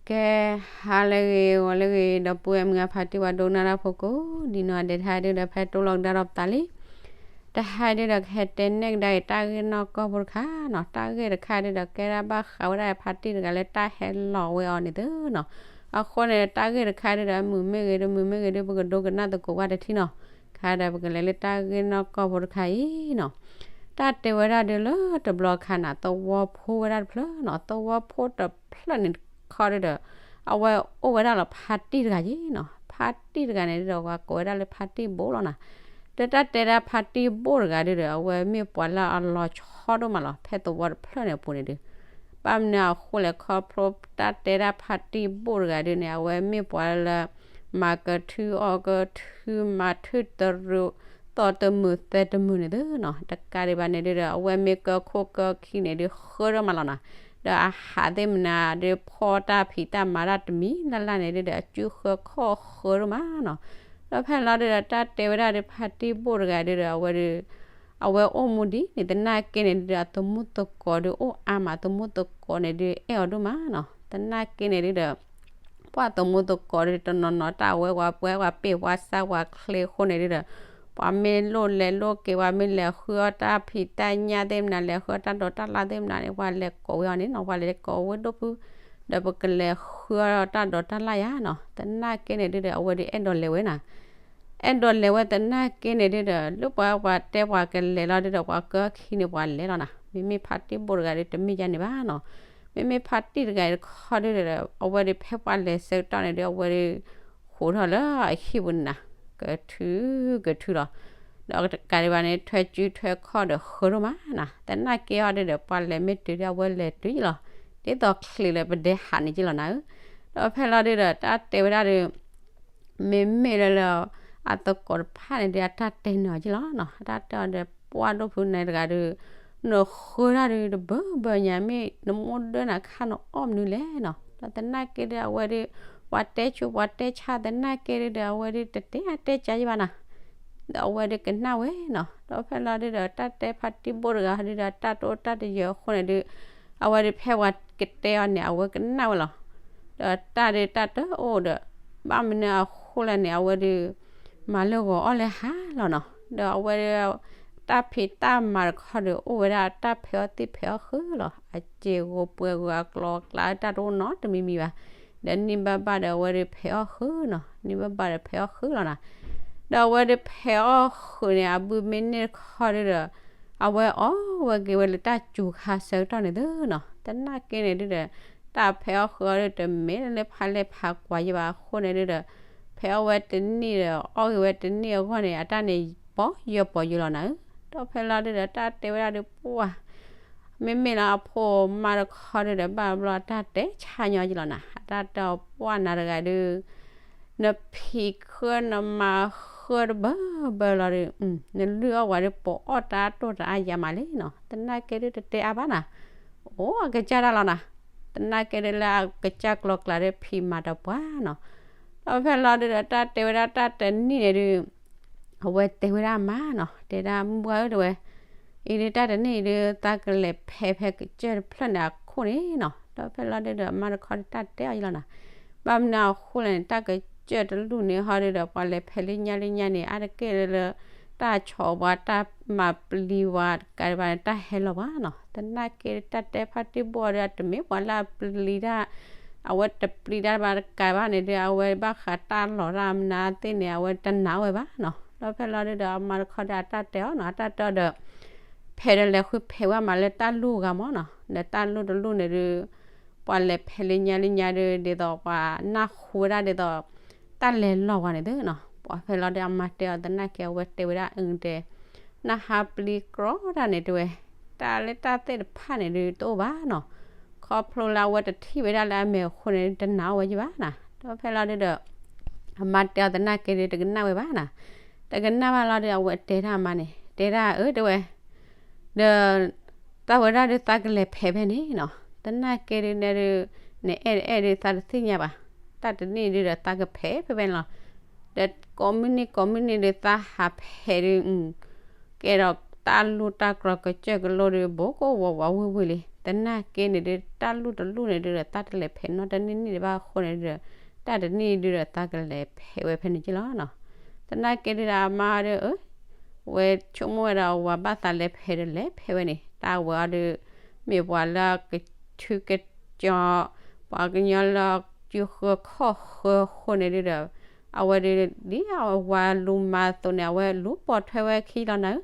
ကဲ, ဟါလၢအဂ့ၤ ဂီၤလၢအဂ့ၤ ဒီပုၢ်ဝဲၢ်မုၢ်အဖါတံၢ် ပှၤဒိကနၣ်တၢ်ဖိကိးဒံနီၢ်ဒဲး, တဟါဒုဒီး ဖဲတိၢ်လီၤကဒါဒီးပသးလံ. တဟါဒုဒီး ကဟဲတဲနဲၣ်ကဒါအံၤတၢ်ဂ့ၢ်နီၢ်ကီၢ်ဖိတခါနီၤ. တၢ်ဂ့ၢ်တခါဒုဒီး ကဲဒၣ်ဘၣ်ဃးဝဲဒၣ်ဖါတံၢ်တဂၤလၢတၢ်ဟဲလီၤဝဲအီၤန့ၣ်သုနီၤ. အဃိန့ၣ် တၢ်ဂ့ၢ်တခါဒုဒီး မုာ်မ့ၢ်ဂ့ၤ တမုာ်မ့ၢ်ဂ့ၤဒု ပကဒိကနၣ်သကိးဘၣ်တထံၣ်နီၤ. ခါဒီး ပကလဲၤလၢတၢ်ဂ့ၢ်နီၢ်ကီၢ်ဖိတခါအံၤနီၤ. တၢ်တဲဝဲဒၣ်ဒုလၢတဘျီခါန့ၣ် သဝီဖိဝဲဒၣ်တဖျၢၣ်နီၤ. သဝီဖိတဖျၢၣ်န့ၣ်ခီဒုဒီး အဝဲအိၣ်ဝဲဒၣ်လီၤဖါတံၢ်တဂၤယ့ၤနီၤ. ဖါတံၢ်တဂၤန့ၣ်ဒုဒီး ပှၤကိးဝဲဒၣ်လၢဖါတံၢ်ဘိၣ်လီၤနီၤ. ဒီးတၢ်တဲဒၣ်ဖါတံၢ်ဘိၣ်တဂၤဒုဒီး အဝဲမ့ၢ်ပှၤလၢအလီၤဆီဒိၣ်မးလီၤ ဖဲသဝီတဖျၢၣ်န့ၣ်အပူၤန့ၣ်ဒု. ဘၣ်မနုၤအဃိလဲၣ် ခီဖျိတၢ်တဲဒၣ်ဖါတံၢ်ဘိၣ်တဂၤဒုန့ၣ် အဝဲမ့ၢ်ပှၤလၢ မၤကထုအီၣ်ကထု မၤထုတရူး သီၣ်တမုာ်သဲတမုာ်န့ၣ်သုနီၤ. တကးဒံးဘၣ်န့ၣ်ဒုဒီး အဝဲမ့ၢ်ကၢခိၣ်ကၢခံန့ၣ်ဒု ဃၢထီၣ်မးလီၤနီၤ. ဒီးအဟးသ့ၣ်မနုၤဒု ဖီၣ်တၢ်ဖံးတၢ်မၤတၢ်တမံၤလၢ်လၢ်န့ၣ်ဒုဒီး အစုဃၢခီၣ်ဃၢထီၣ်မးနီၤ. ဒီးဖဲလီၤဒုဒီး တၢ်တဲဝဲဒၣ်ဒု ဖါတံၢ်ဘိၣ်တဂၤဒုဒီး အဝဲဒု အဝဲအိၣ်မူဒ်န့ၣ် သနာ်က့န့ၣ်ဒုဒီး အသမူသကိးဒုအိၣ်အါမး, သမူသကိးန့ၣ်ဒု အဲၣ်အီၤဒိၣ်မးနီၤ. သနာ်က့န့ၣ်ဒုဒီး ပှၤသမူသကိးဒုတနီၤနီၤ တၢ်ဝဲပှၤပှဲၤ ပှၤပ့ၢ်ပှၤဆါပှၤချ့အဃိန့ၣ်ဒုဒီး ပှၤမ့ၢ်လိၣ်လဲၤလိၣ်က့ၤ ပှၤမ့ၢ်လဲၤဃုအီၣ်တၢ်ဖံးတၢ်ညၣ်သ့ၣ်မနုၤ လဲၤဃုအီၣ်တၢ်ဒိးတၢ်လၣ်သ့ၣ်မနုၤန့ၣ် ပှၤလဲၤကိးဝဲအီၤန့ၣ်နီၤ. ပှၤလဲၤကိးဝဲဒိၣ်ဖု ဒီးပကလဲၤဃုအီၣ်တၢ်ဒိးတၢ်လၣ်ယၤနီၤ. သနာ်က့န့ၣ်ဒုဒီး အဝဲဒုအဲၣ်ဒိးလဲၤဝဲနီၤ. အဲၣ်ဒိးလဲၤဝဲသနာ်က့န့ၣ်ဒုဒီး လၢပှၤပှၤတဲပှၤကလဲၤလီၤဒုဒီး ပှၤကၢခံန့ၣ် ပှၤလဲၤလီၤနီၤ. မ့မ့ၢ်ဖါတံၢ်ဘိၣ်တဂၤဒု တမ့ၢ်ယါန့ၣ်ဘၣ်နီၤ. မ့မ့ၢ်ဖါတံၢ်တဂၤတခီဒုဒီး အဝဲဒုဖဲပှၤလဲၤဆၢကတီၢ်န့ၣ်ဒု အဝဲဒု ဃိးထီၣ်လၢအဟံၣ်ပူၤန့ၣ်နီၤ. ကထုကထုလီၤ. ဒီးတကးဒံးဘၣ်န့ၣ် ထွဲစုထွဲခီၣ်ဒီးဃၢထီၣ်မးနီၤ. သနာ်က့အီၤဒုဒီး ပှၤလဲၤမ့ၢ်တုၤဒု အဝဲလဲၤတုၤယ့ၣ်လီၤ. ဒ်သိးချံးလၢပဒဲဟးန့ၣ်ယ့ၣ်လီၤနၤဧၢ. ဒီးဖဲလီၤဒုဒီး တၢ်တဲဝဲဒၣ်ဒု မ့မ့ၢ်လၢလၢ အသကိးတဖၣ်န့ၣ်ဒု အတၢ်တဲန့ၢ်အီၤယ့ၣ်လီၤနီၤ. အတၢ်တဲအီၤဒီး ပှၢ်ဒိၣ်ဖုန့ၣ်တဂၤဒု နဃၢဒၣ်ဒု တဘၢဘၢညါ မ့ၢ်နမိၢ်ဒၢနၤခါ နအီၣ်မနုၤလဲၣ်နီၤ. ဒီးသနာ်က့ဒု အဝဲဒု ပှၤတဲဆူးပှၤတဲဆါ သနာ်က့ဒုဒီး အဝဲဒုတတဲအါတဲကၢယဘၣ်နီၤ. ဒီးအဝဲဒုကနၣ်ဝဲနီၤ. ဒီးဖဲလီၤဒုဒီး တၢ်တဲဖါတံၢ်ဘိၣ်တဂၤဒုဒီး တၢ်တအိၣ်တၢ်တယၢၤအဃိန့ၣ်ဒု အဝဲဒုဖဲပှၤကတဲအီၤန့ၣ် အဝဲကနၣ်ဝဲလီၤ. ဒီးတၢ်ဒုတၢ်တအိၣ်ဒီး ဘၣ်မနုၤအဃိလဲၣ်န့ၣ် အဝဲဒု မၤလၢဂီၤအီၣ်လၢဟါလီၤနီၤ. ဒီးအဝဲဒု တၢ်ဖံးတၢ်မၤတခီဒု အိၣ်ဝဲဒၣ်တၢ်ဖဲးအီၣ်သ့ၣ်ဖဲးအီၣ်ဃုာ်လီၤ. အစ့ၢ်ဂီၤပှဲၤဂီၤအကျိၤအကျဲတၢ်တအိၣ်နီတမံၤမံၤဘၣ်. ဒီးနံၣ်ဘၣ်ဘၣ်ဒီးအဝဲဒုဖဲးအီၣ်ဃုာ်နီၤ. နံၣ်ဘၣ်ဘၣ်ဒီးဖဲးအီၣ်ဃုာ်လီၤနီၤ. ဒီးအဝဲဒုဖဲးအီၣ်ဃုာ်န့ၣ် အဘုမ့ၢ်န့ၢ်တခီဒုဒီး အဝဲအီၣ်ဝဲက့ၤဝဲလၢတၢ်စူၤခါဆၢကတီၢ်န့ၣ်သုနီၤ. သနာ်က့န့ၣ်ဒုဒီး တၢ်ဖဲးအီၣ်ဃုာ်အီၤဒု တမ့ၢ်လၢဖးလဲၢ်ဖးကွၢ်ယဘၣ်အဃိန့ၣ်ဒုဒီး ဖဲးအီၣ်ဝဲတနံၣ်ဒီး အီၣ်ဂ့ၤဝဲတနံၣ်အဂီၢ်န့ၣ် အတၢ်န့ၣ် ပီယၢပီယိၤလီၤနၤဧၢ. ဒီးဖဲလီၤဒုဒီး တၢ်တဲဝဲဒၣ်ဒုပှၢ် မ့မ့ၢ်လၢအဖိမါတခီဒုဒီး ဘၣ်ဘျီအတၢ်တဲဆါညီယလီၤနၤ. အတၢ်တဲအီၤပှၢ်နၤတဂၤဒု နဖံးဃၢနမၤဃၢတဘၢဘၢလီၤဒု နလုၢ်အီၣ်ဝဲဒု ပအီၣ်တၢ်တိၢ်တၢ်အါယၤမးလံနီၤ. သနာ်က့ဒုတတဲအါဘၣ်နၤ. အိၣ်အကစၢ်တၢ်လီၤနၤ. သနာ်က့ဒုလၢအကစၢ်ကျိၤကျဲဒု ဖံးမၤတပှၢ်နီၤ. ဒီးဖဲလီၤဒုဒီး တၢ်တဲဝဲဒၣ်တၢ်တနံၣ်န့ၣ်ဒု အဝဲတဲဝဲဒၣ်အမါနီၤ, တဲဒၣ်မုၢ်ဘှၢ်ဧၢ တဲဝဲ, အံၤဒုတၢ်တနံၣ်အံၤဒု သးကလဲၤဖဲးဖဲကစၢၢ်တဖျၢၣ်န့ၣ်အခိၣ်န့ၣ်နီၤ. ဒီးဖဲလီၤဒုဒီး အမါတခီဒုတၢ်တဲအီၤယလီၤနၤ. ဘၣ်မနုၤအဃိလဲၣ်န့ၣ် တၢ်ကစၢၢ်တလူၢ်န့ၣ်ဟီဒုဒီး ပှၤလဲၤဖဲးလၢညါလၢညါန့ၣ် အါတက့ၢ်လၢ တၢ်ဆီၣ်ပှၤ တၢ်မၤပျံၤပှၤ တကးဒံးဘၣ်န့ၣ် တၢ်ဟဲလီၤပှၤနီၤ. သနာ်က့တၢ်တဲဖါတံၢ်ဘိၣ်အီၤဒု အတမ့ၢ်ပှၤလၢအပျံၤတၢ် အဝဲတပျံၤတၢ်ဘၣ်တကးဘၣ်န့ၣ်ဒု အဝဲဘၣ်ဃးတၢ်လီၤတၢ်မနုၤသ့ၣ်န့ၣ် အဝဲတနာ်ဝဲဘၣ်နီၤ. ဒီးဖဲလီၤဒုဒီး အမါတခီဒု အတၢ်တဲအီၤနီၤ, အတၢ်တဲအီၤဒီး ဖဲးဒီးလဲၤဃုဖဲးဝဲမးလၢတၢ်လူၢ်ဂၤမးနီၤ. ဒီးတၢ်လူၢ်တလူၢ်န့ၣ်ဒု ပှၤလဲၤဖဲးလၢညါလၢညါဒု ဒ်သိးပှၤနၢ်ဟူဝဲဒၣ်ဒ်သိး တၢ်လဲၤလီၤပှၤန့ၣ်သုနီၤ. ပှၤဖဲလီၤဒု အမါတဲအီၤသနာ်က့ အဝဲတဲဝဲဒၣ်အၢၣ်တဲ နဟးပျံၤကြီတၢ်န့ၣ်တဲဝဲ, တၢ်လၢတၢ်သ့ၣ်တဖၣ်န့ၣ်ဒုတအိၣ်ဘၣ်နီၤ. ခီဖျိလၢအဝဲတထံၣ်ဝဲဒၣ်လၢအမဲာ်အဃိန့ၣ် တနာ်ဝဲယဘၣ်နီၤ. ဒီးဖဲလီၤဒုဒီး အမါတဲအီၤသနာ်က့ဒု တကနၣ်ဝဲဘၣ်နီၤ. တကနၣ်ဘၣ်လီၤဒု အဝဲတဲတၢ်အမါန့ၣ် တဲဒၣ်အၢတဲဝဲ ဒီး သးဝဲဒၣ်ဒုးသးကလဲၤဖဲးဖဲန့ၣ်နီၤ. သနာ်က့ဒုးနဲဒုး နအဲၣ်တအဲၣ်ဒုးသးတသ့ၣ်ညါဘၣ်. တၢ်တနံၣ်ဒုးဒီးသးကဖဲးဖဲဖဲန့ၣ်လီၤ. ဒီးကိးမုၢ်နံၤကိးမုၢ်နံၤဒုးသးဟးဖဲးဒုး ကဲဒီးတၢ်လူၢ်တၢ်ကြီကစၢၢ်ကလိဒုး ဘိကိးဝးဝးဝ့ၢ်ဝ့ၢ်လံ. သနာ်က့န့ၣ်ဒုး တၢ်လူၢ်တလူၢ်န့ၣ်ဒုးဒီး သးတလဲၤဖဲးနီတန့ၢ်န့ၣ်ဘၣ်အဃိန့ၣ်ဒုးဒီး တၢ်တနံၣ်ဒုးဒီး သးကလဲၤဖဲးဝဲဖဲန့ၣ်က့လီၤနီၤ. သနာ်က့ဒုးဒီး အမါဒုး အၢ ဝဲဆိကမိၣ်ဝဲဒီးအဝၤဘၣ်သးလဲၤဖဲးဒီးလဲၤဖဲးဝဲန့ၣ် တၢ်ဝဲအီၤဒုး မ့ၢ်ပှၤလၢကထုကစီၤ ပှၤကညီလၢကၠူဃၢခီၣ်ဃၢအဃိန့ၣ်ဒုးဒီး အဝဲဒုး ဒ်အဝၤလူၤမၤအသိးန့ၣ် အဝဲလူၤပိာ်ထွဲဝဲခံလီၤနၤဧၢ.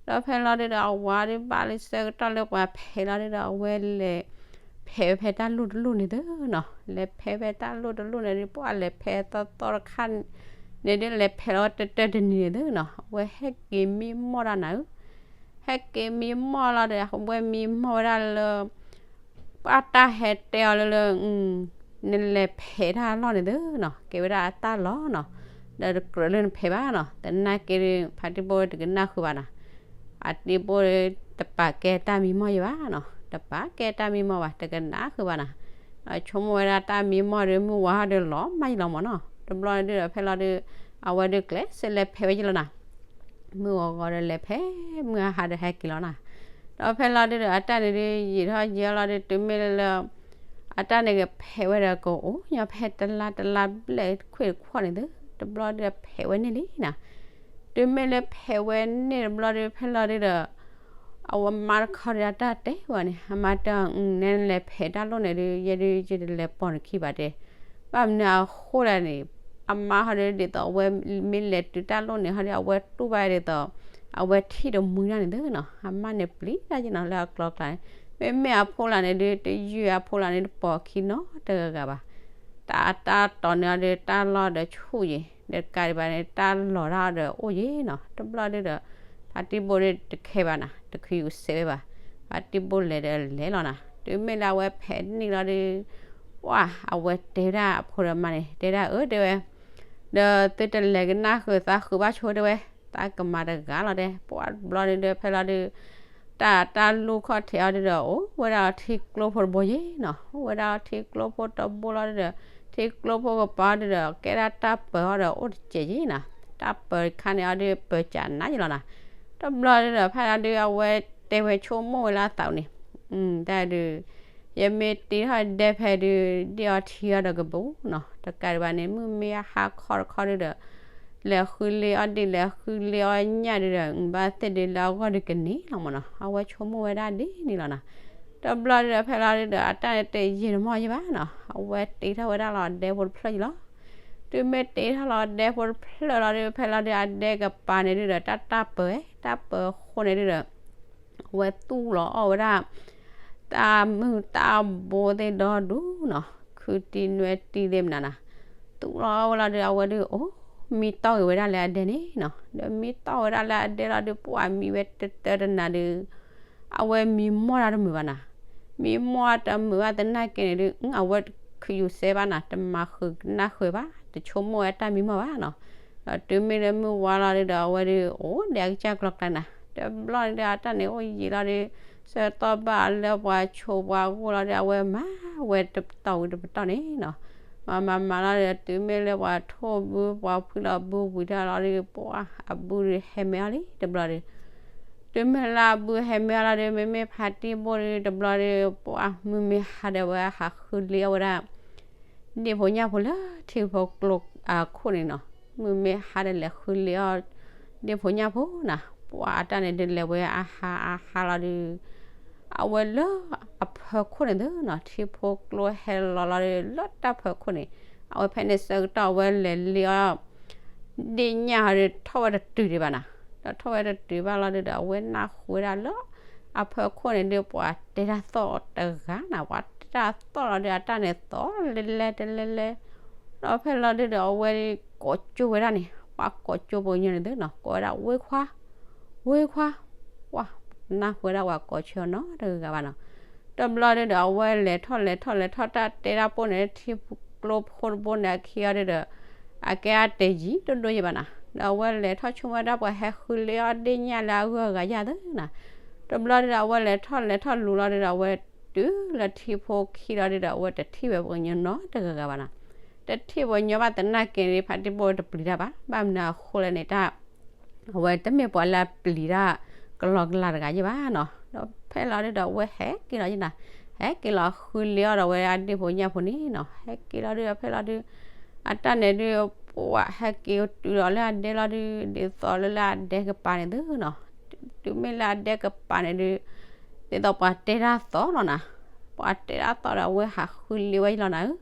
ဒီးဖဲလီၤဒုးဒီး အဝၤဒုးဘၣ်လၢဆၢကတီၢ်လၢပှၤဖဲးလီၤဒုးဒီး အဝဲလဲၤဖဲးဝဲဖဲတၢ်လူၢ်တလူၢ်န့ၣ်သုနီၤ. လဲၤဖဲးဖဲတၢ်လူၢ်တလူၢ်န့ၣ်ဒုး ပှၤလဲၤဖဲးသီသီတခါန့ၣ်ဒုး လဲၤဖဲးလီၤဝဲတတၢတနံၤန့ၣ်သုနီၤ. အဝဲဟဲက့ၤမံမီၢ်တၢ်နၤဧၢ ဟဲက့ၤမံမီၢ်လီၤဒီး အဝဲမံမီၢ်ဝဲဒၣ်လၢ ပှၤတၢ်ဟဲတဲအီၤလၢလၢ နလဲၤဖဲးတၢ်လီၢ်န့ၣ်သုနီၤ, ကဲဝဲဒၣ်အတၢ်လီၢ်နီၤ, ဒီးတကြၢးလၢနဖဲးဘၣ်နီၤ, သနာ်က့ ဖါတံၢ်ဘိၣ်တကနၣ်ဃုာ်ဘၣ်နီၤ, ဖါတံၢ်ဘိၣ်တပာ်ကဲတၢ်မံမီၢ်ယဲဘၣ်နီၤ, တပာ်ကဲတၢ်မံမီၢ်ဘၣ်, တကနၣ်ဃုာ်ဘၣ်နီၤ, ဒီးဆိကမိၣ်ဝဲဒၣ်တၢ်မံမီၢ်ဒီး မုၢ်ဝါဟီဒီးလီၤမၢ်ယလီၤမၢ်နီၤ, တဘျီဒုးဒီးဖဲလီၤဒုး အဝဲဒုးကျဲးစၢးလဲၤဖဲးဝဲယလီၤနီၤ မုၢ်ဂီၤဂီၤဒီးလဲၤဖဲး, မုၢ်အဟါဒီးဟဲက့ၤလီၤနီၤ, ဒီးဖဲလီၤဒုးဒီးအတၢ်န့ၣ်ဒုး ယံာ်ထီၣ်ယံာ်လီၤဒုး တုၤမ့ၢ်လၢလၢ အတၢ်န့ၣ်ကဖဲးဝဲဒီး ကအိၣ်ညီဖဲတလါတလါဘျဲၣ်ခွ့ၣ်တခီန့ၣ်သု, တဘျီဒုးဖဲးဝဲန့ၢ်လံနီၤ, တုၤမ့ၢ်လၢဖဲးဝဲန့ၢ်တဘျီဒုး ဖဲလီၤဒုးဒီး အဝဲမါတခီဒီးအတၢ်တဲဝဲန့ၣ်, အမါတဲအီၤ နလဲၤဖဲးတၢ်လိၣ်န့ၣ်ဒုး ယဲဒုးယတလဲၤပိာ်နခံဘၣ်တဲ, ဘၣ်မနုၤအဃိလဲၣ်န့ၣ်, အမါဟီဒုးဒ်သိးအဝဲမ့ၢ်လဲၤတုၤတၢ်လိၣ်န့ၣ်ဟီဒုး အဝဲတူၢ်ဘၣ်ဒ်သိး အဝဲထံၣ်တမှံတၢ်န့ၣ်သုနီၤ, အမါန့ၣ်ပျံၤတၢ်ယနီၤလၢအကျိၤအကျဲန့ၣ်, မ့မ့ၢ်အဖိလၢ်န့ၣ်ဒုး တယုၢ်အဖိလၢ်န့ၣ်တပိာ်ခံနီတဂၤဂၤဘၣ်, တၢ်အတၢ်တီၢ်န့ၢ်အီၤဒုး တၢ်လီၢ်ဒီးဆူၣ်ယံၤ, ဒီးတကးဒံးဘၣ်န့ၣ် တၢ်လီၤတၢ်အီၤဒီးအိၣ်ယံၤနီၤ, တဘျီဒုးဒီး ဖါတံၢ်ဘိၣ်ဒုးတခဲဘၣ်နီၤ, တခုးယူၤစဲးဝဲဘၣ်, ဖါတံၢ်ဘိၣ်လဲၤဒီးလဲၤလီၤနီၤ, တုၤမ့ၢ်လၢအဝဲဖဲးန့ၢ်လီၤဒုး ပှၢ် အဝဲတဲဝဲဒၣ်အဖိဒီးမါန့ၣ် တဲဒၣ်အၢတဲဝဲ ဒီးသုတလဲၤကနၣ်ဃုာ်သးဃုာ်ဘၣ်ဆိတဲဝဲ, သးကမၤတဂၤလီၤတဲ, ပှၢ်တဘျီဒုးဒီးဖဲလီၤဒုး တၢ်တၢ်လူၢ်ခီၣ်ထံးအီၤဒုးဒီး အိၣ်ဝဲဒၣ်ထံကျိဖိတဘိယံၤနီၤ, အိၣ်ဝဲဒၣ်ထံကျိဖိတဘိလီၤဒုးဒီး ထံကျိဖိကပၤအီၤဒုးဒီး ကဲဒၣ်တၢ်ပၢၤအီၤဒီးအိၣ်တစဲးယံၤနီၤ, တၢ်ပၢၤတခါန့ၣ်အီၤဒုးပၢၤကးနးယံၤလီၤနီၤ, တဘျီဒုးဒီးဖဲလီၤဒုး အဝဲတဲဝဲဆိကမိၣ်ဝဲလၢအသးန့ၣ် တၢ်ဒုး ယမ့ၢ်တ့ထီၣ်ဒဲဖဲဒုး ဒ့ၣ်အီၤထံအီၤဒီးကဘူးနီၤ, တကးဒံးဘၣ်န့ၣ် မုၢ်မ့ၢ်အဟါခီတခီဒုးဒီး လဲၤဃုလ့အီၣ်ဒ့ၣ်လဲၤဃုလ့အီၣ်ညၣ်ဒုးဒီး ဘၣ်သ့ၣ်ဒုးလၢအဂီၢ်ဒုးကန့ၢ်လီၤမၢ်နီၤ, အဝဲဆိကမိၣ်ဝဲဒၣ်ဒ်န့ၣ်လီၤနီၤ, တဘျီဒုးဒီးဖဲလီၤဒုးဒီး အတၢ်န့ၣ်တယံာ်တမီၢ်ယံၤဘၣ်နီၤ, အဝဲတ့ထီၣ်ဝဲဒၣ်လီၤဒဲဖိတဖျၢၣ်ယံၤလီၤ, တုၤမ့ၢ်တ့ထီၣ်လီၤဒဲဖိတဖျၢၣ်လီၤဒုး ဖဲလီၤဒုးအဒဲကပၤန့ၣ်ဒုးဒီး တၢ်တၢ်ပၢၤ တၢ်ပၢၤအဃိန့ၣ်ဒုးဒီး အဝဲသူၣ်လီၤအီၣ်ဝဲဒၣ် တၢ်မုၢ်တၢ်ဘိသ့ၣ်ဒီဒူၣ်နီၤ, ခုတံၢ်နွဲၣ်တံၢ်သ့ၣ်မနုၤနီၤ, သူၣ်လီၤအီၣ်ဝဲလီၤဒုး အဝဲဒုးအိၣ် မံတီၢ်ဂ့ၤဝဲဒၣ်လၢအဒဲန့ၣ်နီၤ, ဒီးမံတီၢ်ဝဲဒၣ်လၢအဒဲလီၤဒုး ပှၢ်မံဝဲတတၢတနၤဒုး အဝဲမံမီၢ်တၢ်တမုာ်ဘၣ်နီၤ, မံမီၢ်တၢ်တမုာ်ဘၣ်သနာ်က့န့ၣ်ဒုး အဝဲတခုးယူၤစဲးဘၣ်နီၤ, တမၤဃုာ်ကနၣ်ဃုာ်ဘၣ်, တဆိကမိၣ်ဝဲတၢ်မံမီၢ်ဘၣ်နီၤ, ဒီးတုၤမ့ၢ်လၢမုၢ်ဝါလီၤဒုးဒီး အဝဲဒုးအိၣ်ဒီးအကစၢ်ကျိၤကျဲနီၤ, တဘျီန့ၣ်ဒီးအတၢ်န့ၣ်အိၣ်ယံာ်လီၤဒုး ဆၢတီၢ်ဘၣ်လၢပှၤဆိးပှၤဂိၢ်လီၤဒုး အဝဲမၤဝဲတပတီၢ်ဝံၤတပတီၢ်န့ၣ်နီၤ, မၤမၤမၤလီၤဒီး တုၤမ့ၢ်လၢပှၤထိၣ်ဘု ပှၤဖှံလီၤဘုဝံၤတၢ်လီၤဒုး ပှၢ်အဘုဒုးဟဲမဲအီၤလံတဘျီဒုး တုၤမ့ၢ်လၢအဘုဟဲမဲအီၤလီၤဒုး မ့မ့ၢ်ဖါတံၢ်ဘိၣ်ဒုးတဘျီဒုး ပှၢ်မုၢ်မ့ၢ်ဟါဒီး အဝဲဟးဃုလ့အီၣ်ဝဲဒၣ် ဒ့ၣ်ဖိညၣ်ဖိလၢထံဖိကျိအခိၣ်န့ၣ်နီၤ, မုၢ်မ့ၢ်ဟါဒီးလဲၤဃုလ့အီၣ် ဒ့ၣ်ဖိညၣ်ဖိနီၤ, ပှၢ်အတၢ်န့ၣ်ဒုးလဲၤဝဲအဟါအဟါလီၤဒုး အဝဲလၢအဖၢခိၣ်န့ၣ်သုနီၤ, ထံဖိကျိဟဲလီၤလီၤဒုး လၢတၢ်ဖၢခိၣ်န့ၣ် အဝဲဖဲန့ၣ်ဆၢကတီၢ်အဝဲလဲၤလ့အီၣ် ဒ့ၣ်ညၣ်ဟီဒုး ထီၣ်ဝဲတတုၤဒံးဘၣ်နီၤ, ဒီးထီၣ်ဝဲတတုၤဘၣ်လီၤဒုးဒီး အဝဲနၢ်ဟူဝဲဒၣ်လၢ အဖၢခိၣ်န့ၣ်ဒုး ပှၤတဲတၢ်သီၣ်တဂၤနီၤ, ပှၤတဲတၢ်သီၣ်လီၤဒုး အတၢ်န့ၣ်သီၣ်လဲလဲတလဲလဲ ဒီးဖဲလီၤဒုးဒီး အဝဲကိးကၠိဝဲဒၣ်န့ၣ် ပှၤကိးကၠိပှၤကညီန့ၣ်သုနီၤ, ကိးဝဲဒၣ်ဝ့ခွါ ဝ့ခွါ, ပှၤနၢ်ဟူဝဲဒၣ်ပှၤကိးဆၢအီၤနီတဂၤဘၣ်နီၤ, တဘျီဒုးဒီး အဝဲလဲၤထီၣ်လဲၤထီၣ်လဲၤထီၣ် တၢ်တဲတၢ်ပိၢ်န့ၣ် ထံကျိဖိတဘိန့ၣ်အခံအီၤဒုးဒီး အကဲအတယံၤဒိၣ်ဒိၣ်ယံၤဘၣ်နီၤ, ဒီးအဝဲလဲၤထီၣ်ဆိကမိၣ်ဝဲဒၣ်ပှၤဟဲဃုလ့အီၣ်ဒ့ၣ်ညၣ်လၢအဂုၤအဂၤယၢ်သုနီၤ, တဘျီဒုးဒီး အဝဲလဲၤထီၣ်လဲၤထီၣ်လူၤလီၤဒုးဒီး အဝဲတုၤလၢထံဖိခံလီၤဒုးဒီး အဝဲတထံၣ်ဝဲပှၤကညီနီတဂၤဂၤဘၣ်နီၤ, တထံၣ်ပှၤကညီဘၣ်သနာ်က့န့ၣ် ဖါတံၢ်ဘိၣ်တပျံၤတၢ်ဘၣ်, ဘၣ်မနုၤအဃိလဲၣ်န့ၣ် တၢ် အဝဲတမ့ၢ်ပှၤလၢအပျံၤတၢ်ကလီကလီတဂၤယံၤဘၣ်နီၤ, ဒီးဖ ဖဲလီၤဒုဒီးအဝဲဟဲက့ၤလီၤယနၤ, ဟဲက့ၤလီၤဃုလ့အီၣ်ဒီးဝဲအဒ့ၣ်ဖိညၣ်ဖိန့ၣ်နီၤ, ဟဲက့ၤလီၤဒုဒီးဖဲလီၤဒု အတၢ်န့ၣ်ဒု ပှၤဟဲက့ၤတုၤဒီးလၢအဒဲလီၤဒု ဒ်သိးလၢလၢအဒဲကပၤန့ၣ်သုနီၤ, တုၤမ့ၢ်လၢအဒဲကပၤန့ၣ်ဒု ဒ်သိးပှၤတဲတၢ်သီၣ်လီၤနၤ, ပှၤတဲတၢ်သီၣ်ဒီးအဝဲဟးဃုလ့ဝဲယလီၤနၤဧၢ,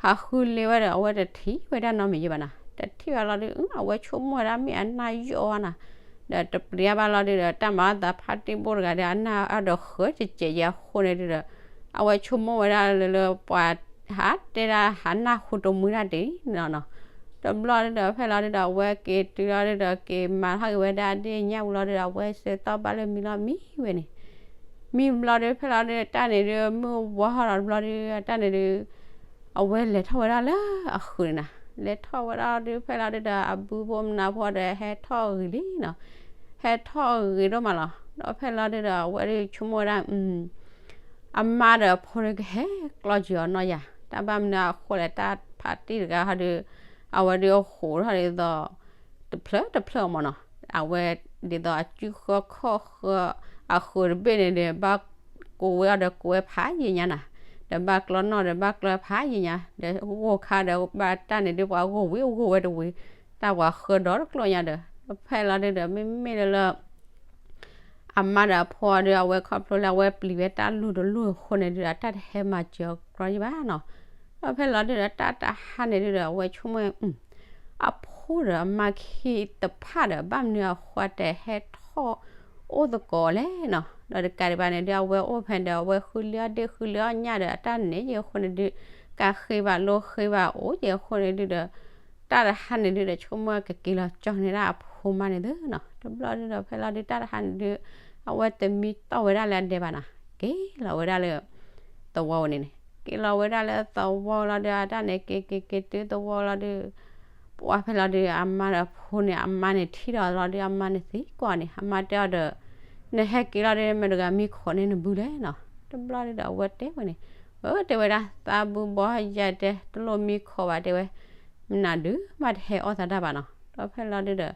ဟးဃုလ့ဝဲဒီးအဝဲတထံၣ်ဝဲဒၣ်နီတမံၤယဘၣ်နၤ, တထံၣ်ဝဲလီၤဒု အဝဲဆိကမိၣ်ဝဲဒၣ်မ့ၢ်အနၢ်ယိၣ်အါနၤ, ဒီးတပျံၤဘၣ်လီၤဒုဒီးတၢ်မၤအသးဖါတံၢ်ဘိၣ်တဂၤဒီး အနၢ်အဒီးဃၢၤတစဲးယဲအဃိန့ၣ်ဒုဒီး အဝဲဆိကမိၣ်ဝဲဒၣ်လၢလၢပှၤ ဟးတဲဒၣ်ဟးနၢ်ဟူတမှံတၢ်ဒ်နီၤနီၤ, တဘျီဒုဒီးဖဲလီၤဒုဒီး အဝဲက့ၤတုၤလီၤဒုဒီး က့ၤမၤထီၣ်က့ၤဝဲဒၣ်ဒ့ၣ်ညၣ်ဝံၤလီၤဒုဒီး အဝဲဆၢကတီၢ်ဘၣ်လၢမံလီၤမံဝဲန့ၣ်, မံဘျီဒုဖဲလီၤဒု တၢ်န့ၣ်ဒု မုၢ်ဝါထီၣ်ဒီးတဘျီဒု တၢ်န့ၣ်ဒု အဝဲလဲၤထီၣ်ဝဲဒၣ်လၢအဃုာ်န့ၣ်နၤ, လဲၤထီၣ်ဝဲဒၣ်ဒုဖဲလီၤဒုဒီး အဘုဖိမနၤဖိဒီးဟဲထီၣ်ဂ့ၤလံနီၤ, ဟဲထီၣ်ဂ့ၤဒိၣ်မးလီၤ. ဒီးဖဲလီၤဒုဒီး အဝဲဒုဆိကမိၣ်ဝဲဒၣ် အမါဒီးအဖိဒုကဟဲကျီက့ၤအီၤနီၢ်ယၤ, တၢ်ဘၣ်မနုၤအဃိလဲၣ် တၢ်ဖါတံၢ်တဂၤဟီဒု အဝဲဒုအဟူးထီၣ်ဒ်သိး တဖျၢၣ်တဖျၢၣ်အီၤမးနီၤ, အဝဲဒ်သိးအစုဃၢခီၣ်ဃၢ အဃုာ်တဘ့ၣ်န့ၣ်ဒီး ဘၣ်ကိးဝဲအီၤဒီးကိးဝဲဖးယံာ်ညါနၤ, ဒီးဘၣ်ကျီနီၣ်ဒီးဘၣ်ကျီဖးယံာ်ညါ, ဒီးဂိၢ်ခါဒီးဘၣ်တၢ်န့ၣ်ဒု ပှၤဂိၢ်ဝံၤဂိၢ်ဝဲတဝံၤ, တၢ်ပှၤဃၢဒီးတကျိာ်ညါဒီး ဒီးဖဲလီၤဒုဒီး မ့မ့ၢ်လၢလၢ အမါဒီးအဖိအီၤဒု အဝဲခီဖျိလၢအဝဲပျံၤဝဲတၢ်လိၣ်တလိၣ်အဃိန့ၣ်ဒုဒီး တၢ်တဟဲမၤစၢၤအီၤကြီယဘၣ်နီၤ, ဒီးဖဲလီၤဒုဒီး တၢ်တဟါန့ၣ်ဒုဒီး အဝဲဆိကမိၣ် အဖိဒီးအမါခံတဖၣ်ဒီး ဘၣ်မနုၤအဃိတဟဲထီၣ်အိၣ်သကိးလဲၣ်နီၤ, ဒီးတကးဒံးဘၣ်န့ၣ်ဒု အဝဲအိၣ်ဖဲဒီး အဝဲဃုလ့အီၣ်ဒ့ၣ်ဃုလ့အီၣ်ညၣ်ဒီး အတၢ်န့ၣ်ယဲအဃိန့ၣ်ဒု ကးဃ့ဘၣ်လိဃ့ဘၣ်အိၣ်ယဲအဃိန့ၣ်ဒုဒီး တၢ်တဟါန့ၣ်ဒုဒီး ဆိကမိၣ်ကက့ၤလီၤကၠီန့ၢ်ဒၣ်အဖိမါန့ၣ်သုနီၤ, တဘျီဒုဒီး ဖဲလီၤဒု တၢ်တဟါန့ၣ်ဒု အဝဲတမံတီၢ်ဝဲဒၣ်လၢအဒဲဘၣ်နီၤ, က့ၤလီၤဝဲဒၣ်လၢ သဝီန့ၣ်န့ၣ်, က့ၤလီၤဝဲဒၣ်လၢသဝီလီၤဒု အတၢ်န့ၣ်က့ၤက့ၤက့ၤတုၤသဝီလီၤဒု ပှၤဖဲလီၤဒု အမါဒီးအဖိန့ၣ် အမါန့ၣ်ထံၣ်ဒီးလီၤဒု အမါန့ၣ်သံကွၢ်န့ၣ် အမါတဲအီၤဒီး နဟဲက့ၤလီၤဒု မတၤတဂၤမံခိးန့ၢ်နဘုလဲၣ်နီၤ, တဘျီဒုဒီး အဝဲတဲဝဲန့ၣ်, အၢ တဲဝဲဒၣ် သးဘုဘီယၤတဲ တလိၣ်မံခိးဘၣ်တဲဝဲ, မနုၤဒုးဘၣ်တဟဲအီၣ်သးတၢ်ဘၣ်နီၤ, ဒီးဖဲလီၤဒုဒီး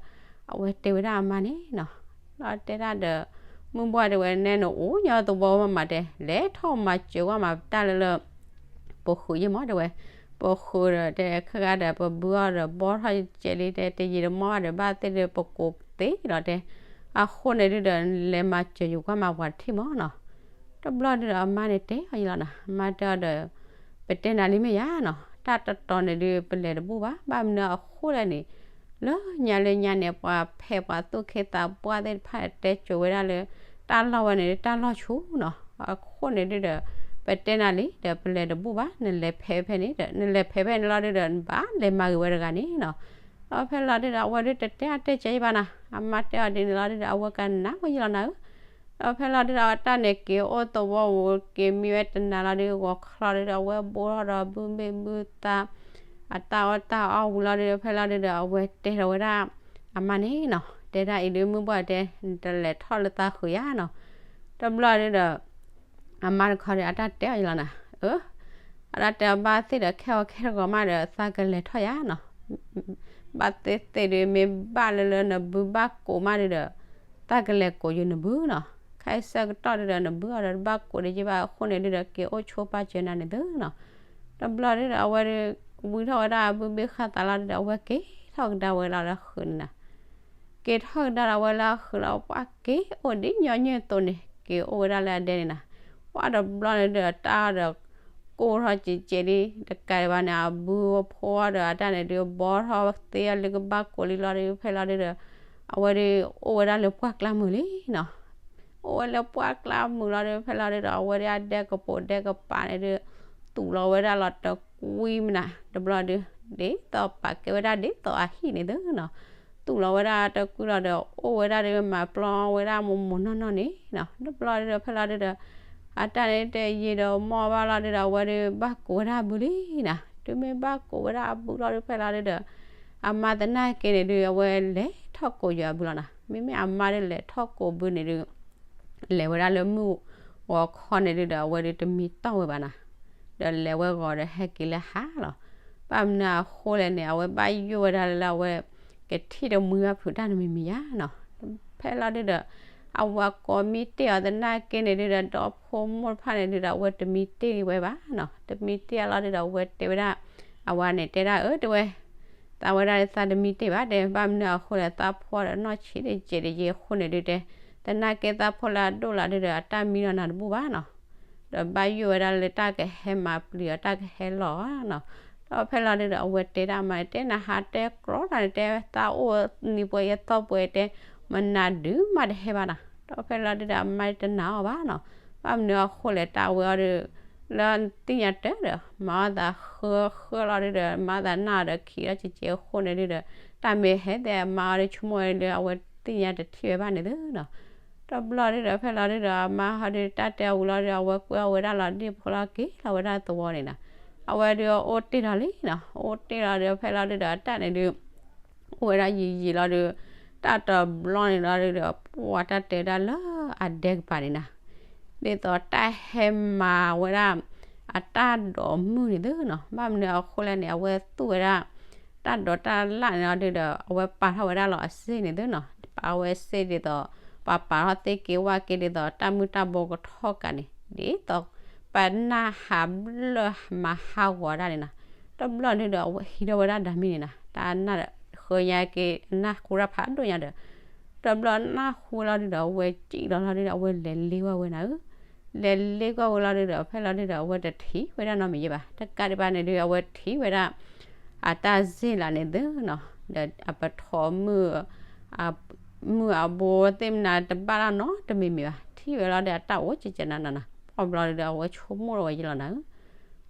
အဝဲတဲဝဲဒၣ်အမါန့ၣ်နီၤ, ဒီးတဲဒၣ်ဒီး မုၢ်ဘှၢ်တဲဝဲ နဲနအိၣ်ညီသဝီမးမးတဲ လဲၤထီၣ်မၤစၢၤကွၢ်မးတၢ်လၢလၢ ပဃုာ်ယဲၢ်မးတဲဝဲ, ပဃုာ်ဒီးတဲခဲဂၤဒီး ပဘုအီၤဒီးဘီထီၣ်ကဲးလံ တဲ တယံာ်တမီၢ်ဘၣ်ဒီး ဘၣ်သ့ၣ်ဒီးပကိးသ့လီၤတဲ, အဃိန့ၣ်ဒုဒီး လဲၤမၤစၢၤယကွၢ်မးပှၤတထံၣ်မးနီၤ, တဘျီဒုဒီးအမါန့ၣ်တဲအီၤယလီၤနီၤ, အမါတဲအီၤဒီး ပတဲနၤလံမ့ၢ်ယါနီၤ, တၢ်တတီၤန့ၣ်ဒု ပလဲၤတဘူၣ်ဘၣ်, ဘၣ်မနုၤအဃိလဲၣ်န့ၣ် လၢညါလၢညါန့ၣ် ပှၤဖဲပှၤသူၣ်က့သးပှၢ်သ့ၣ်တဖၣ်တဲစိၤဝဲဒၣ်လၢ တၢ်လီၢ်ဝဲန့ၣ်ဒု တၢ်လီၢ်ဆူနီၤ, အဃိန့ၣ်ဒုဒီး ပတဲနၤလံဒီး ပလဲၤတဘူၣ်ဘၣ်, နလဲၤဖဲဖဲန့ၣ်ဒီး နလဲၤဖဲဖဲန့ၣ်လီၤဒုဒီး နဘၣ်လဲၤမၤဂ့ၤဝဲတဂၤန့ၣ်နီၤ, ဒီးဖဲလီၤဒုဒီး အဝဲဒုတတဲအတဲကဲယဘၣ်နီၤ, အမါတဲအီၤဒ်န့ၣ်လီၤဒုဒီး အဝဲကနၣ်ဝဲယလီၤနၤဧၢ ဒီးဖဲလီၤဒုဒီး အတၢ်န့ၣ်က့ၤအိၣ်သဝီဧိၤ က့ၤမံဝဲတနၤလီၤဒု ဂီၤခီလီၤဒုဒီး အဝဲဘိထီၣ်ဒီးဘုမ့ၢ်ဘုသး အတၢ်အီၣ်တၢ်အီဝံၤလီၤဒုဒီး ဖဲလီၤဒုဒီး အဝဲတဲထီၣ်ဝဲဒၣ် အမါန့ၣ်နီၤ, တဲဒၣ်အံၤဒု မုၢ်ဘှၢ်တဲ နတလဲၤထီၣ်လၢသးဃုာ်ယါနီၤ, တဘျီဒုဒီး အမါတခီဒီး အတၢ်တဲအီၤယလီၤနၤ, အၢ အတၢ်တဲအီၤဘၣ်သ့ၣ်ဒီး ခဲအီၤခဲတဂီၤမးဒီး သးကလဲၤထီၣ်ယါနီၤ, ဘၣ်သ့ၣ်သ့ၣ်ဒု မ့ၢ်ဘၣ်လၢလၢနဘုဘၣ်ကိးမးဒုဒီး သးကလဲၤကိးယုာ်နဘုနီၤ, ခဲအံၤဆၢကတီၢ်ဒုဒီး နဘုအီၤဒီးတဘၣ်ကိးဒံးယဘၣ်အဃိန့ၣ်ဒုဒီး က့ၤအိၣ်ဆိပာ်စၢၤနၤန့ၣ်သုနီၤ, တဘျီဒုဒီး အဝဲဒု ဝံထီၣ်ဝဲဒၣ်အဘုဘ့ၣ်ဃာ်သးလီၤဒုဒီး အဝဲက့ၤထီၣ်ကဒါဝဲလီၤလၢဃုာ်န့ၣ်နီၤ က့ၤထီၣ်ကဒါဒီးဝဲလၢအဃုာ်လီၤ ပှၤက့ၤအိၣ်ဒ်ညီနုၢ်အသိးန့ၣ် က့ၤအိၣ်ဝဲဒၣ်လၢအဒဲန့ၣ်နီၤ, ပှၤတဘျီန့ၣ်ဒီးတၢ်ဒီး ကိၢ်ထီၣ်ကဲးကဲးလံ တကးဒံးဘၣ်န့ၣ် အဘုအဖိအီၤဒီးအတၢ်န့ၣ်ဒုး ဘီထီၣ်သ့အီၤလၢကဘၣ်ကိးလံလီၤဒုး ဖဲလီၤဒုဒီး အဝဲဒုးအိၣ်ဝဲဒၣ်လၢပှၢ်ကျါမုာ်လံနီၤ အိၣ်ဝဲလၢပှၢ်ကျါမုာ်လီၤဒုး ဖဲလီၤဒုဒီး အဝဲဒၣ်အဒဲကပိာ်ဒဲကပၤန့ၣ်ဒုး သူၣ်လီၤဝဲဒၣ်လီၤတကွံမနၤ တဘျီဒုး ဒ်သိးပာ်ကဲဝဲဒၣ်ဒ်သိးအဟံၣ်န့ၣ်သုနီၤ သူၣ်လီၤဝဲဒၣ်တကွံလီၤဒီး အိၣ်ဝဲဒၣ်ဒုးမၤပျီဝဲဒၣ်မိၢ်မိၢ်နီၢ်နီၢ်န့ၣ်နီၤ တဘျီဒုးဒီး ဖဲလီၤဒုဒီး အတၢ်န့ၣ်တယံာ်ဒီးမီၢ်ဘၣ်လီၤဒုဒီး အဝဲဒုးဘၣ်ကိးဝဲဒၣ်အဘုလံနီၤ တုၤမ့ၢ်ဘၣ်ကိးဝဲဒၣ်အဘုလီၤဒုး ဖဲလီၤဒုဒီး အမါသနာ်က့န့ၣ်ဒုး အဝဲလဲၤထီၣ်ကိးယွၤအဘုလီၤနီၤ မ့မ့ၢ်အမါဒုးလဲၤထီၣ်ကိးဘုန့ၣ်ဒုး လဲၤဝဲဒၣ်လၢမုၢ်ဂီၤခီန့ၣ်ဒုးဒီး အဝဲဒုးတမံတီၢ်ဝဲဘၣ်နီၤ ဒီးလဲၤဝဲဂီၤဒီးဟဲက့ၤလၢဟါလီၤ ဘၣ်မနုၤအဃိလဲၣ်န့ၣ် အဝဲဘၣ်ယိၣ်ဝဲဒၣ်လၢလၢအဝဲ ကထံၣ်တမှံဘၣ်ဖုးတၢ်တမံၤမံၤယါနီၤ ဖဲလီၤဒုဒီး အဝၤကိးမံတ့ၢ်အီၤသနာ်က့န့ၣ်ဒုဒီး ဒီဖိမိၢ်တဖၣ်န့ၣ်ဒုဒီး အဝဲတမံတ့ၢ်ဝဲဘၣ်နီၤ. တမံတ့ၢ်အီၤလီၤဒုဒီး အဝဲတဲဝဲဒၣ်, အဝၤန့ၣ်တဲဒၣ် အၢ တဲဝဲ, သးဝဲဒၣ်သးတမံတ့ၢ်ဘၣ်တဲ, ဘၣ်မနုၤအဃိလဲၣ် သးဖိဒီးနီၢ်ဆံးတကဲးတယဲအဃိန့ၣ်ဒုတဲ, သနာ်က့သးဖိလၢအဒိၣ်လီၤဒုဒီး အတၢ်မံဒီးနၤတဘူၣ်ဘၣ်နီၤ. ဒီးဘၣ်ယိၣ်ဝဲဒၣ်လၢတၢ်ကဟဲမၤပျံၤအီၤ တၢ်ကဟဲလီၤနီၤ. ဒီးဖဲလီၤဒုဒီး အဝဲတဲဒၣ်မး တဲနဟးတဲကြီတၢ်န့ၣ် တဲသးအိၣ်နံၤပှဲၤယဲသီပှဲၤတဲ, မနၤဒုးမးတဟဲဘၣ်နီၤ. ဒီးဖဲလီၤဒုဒီး အမါတနာ်အီၤဘၣ်နီၤ. ဘၣ်မနုၤအဃိလဲၣ် တၢ်ဝဲအီၤဒုး လၢသ့ၣ်ညါတၢ်ဒီး မၤအီၣ်သးဃၢဃၢလီၤဒုဒီး မၤအီၣ်သးနၢ်ဒီးခံးဒီးကကဲးအဃိန့ၣ်ဒုဒီး တၢ်မ့ၢ်ဟဲသဲအမါအီၤဒုး ဆိကမိၣ်ဝဲလၢအဝဲသ့ၣ်ညါတထံၣ်ဝဲဘၣ်န့ၣ်သုနီၤ. တဘျီဒုဒီး ဖဲလီၤဒုဒီး အမါဟီဒုး တၢ်တဲအဝံၤလီၤဒုဒီး အဝဲကွဲအီၣ်ဝဲဒၣ်လီၤဒ့ၣ်ဖိလီၤက့ၤလီၤဝဲဒၣ်သဝီန့ၣ်နီၤ. အဝဲဒုးအိၣ်တ့ၢ်လီၤလံနီၤ. အိၣ်တ့ၢ်လီၤဒုး ဖဲလီၤဒုဒီး အတၢ်န့ၣ်ဒုး အိၣ်ဝဲဒၣ်ယံာ်ယံာ်လီၤဒုး တၢ်တဘျီန့ၣ်လီၤဒုဒီး ပှၤတၢ်တဲဝဲဒၣ်လၢအဒဲကပၤန့ၣ်နီၤ ဒ်သိးတၢ်ဟဲမၤဝဲဒၣ် အတၢ်ဒိးမုၢ်န့ၣ်သုနီၤ. ဘၣ်မနုၤအဃိလဲၣ်န့ၣ် အဝဲသူၣ်ဝဲဒၣ် တၢ်ဒိးတၢ်လၣ်န့ၣ်လီၤဒုဒီး အဝဲပာ်ထီၣ်ဝဲဒၣ်လီၤအစ့န့ၣ်သုနီၤ. ပာ်ဝဲစ့ဒ်သိး ပှၤပာ်ထီၣ်သ့ၣ်က့ၤဝၣ်က့ၤဒ်သိး တၢ်မုၢ်တၢ်ဘိကထီၣ်ကးန့ၣ် ဒ်သိး ပနၢ်ဟးဘျၢၣ်မၤဟးဂီၤဒၣ်န့ၣ်နီၤ. တဘျီဒုဒီး အဝဲဟံးထီၣ်ဝဲဒၣ်ဒၣ်မံန့ၣ်နီၤ. တၢ်နၢ်ဃၢညါက့ၤ အနၢ်ဃူတၢ်ဖးဒိၣ်ညါဒီး တဘျီနၢ်ဃူလီၤဒုဒီး အဝဲစံၣ်လီၤလီၤဒုဒီး အဝဲလဲၤလ့ကွၢ်ဝဲနၤဧၢ လဲၤလ့ကွၢ်ဝဲလီၤဒုဒီး ဖဲလီၤဒုဒီး အဝဲတထံၣ်ဝဲဒၣ်နီတမံၤယဲၢ်ဘၣ်. တကးဒံးဘၣ်န့ၣ်ဒုး အဝဲထံၣ်ဝဲဒၣ် အတၢ်စ့ၢ်လးန့ၣ်သုနီၤ. ဒီးအပထီၣ်မုၢ် မုၢ်အဘိသ့ၣ်မနုၤတဘၣ်လၢနီတမံၤမံၤဘၣ်. ထံၣ်ဝဲလီၤဒီး အတၢ်အိၣ်ကကနၤနီၤနီၤ. ပှၤဘျီဒုဒီး အဝဲဆိကမိၣ်ထီၣ်ဝဲယလီၤနၤဧၢ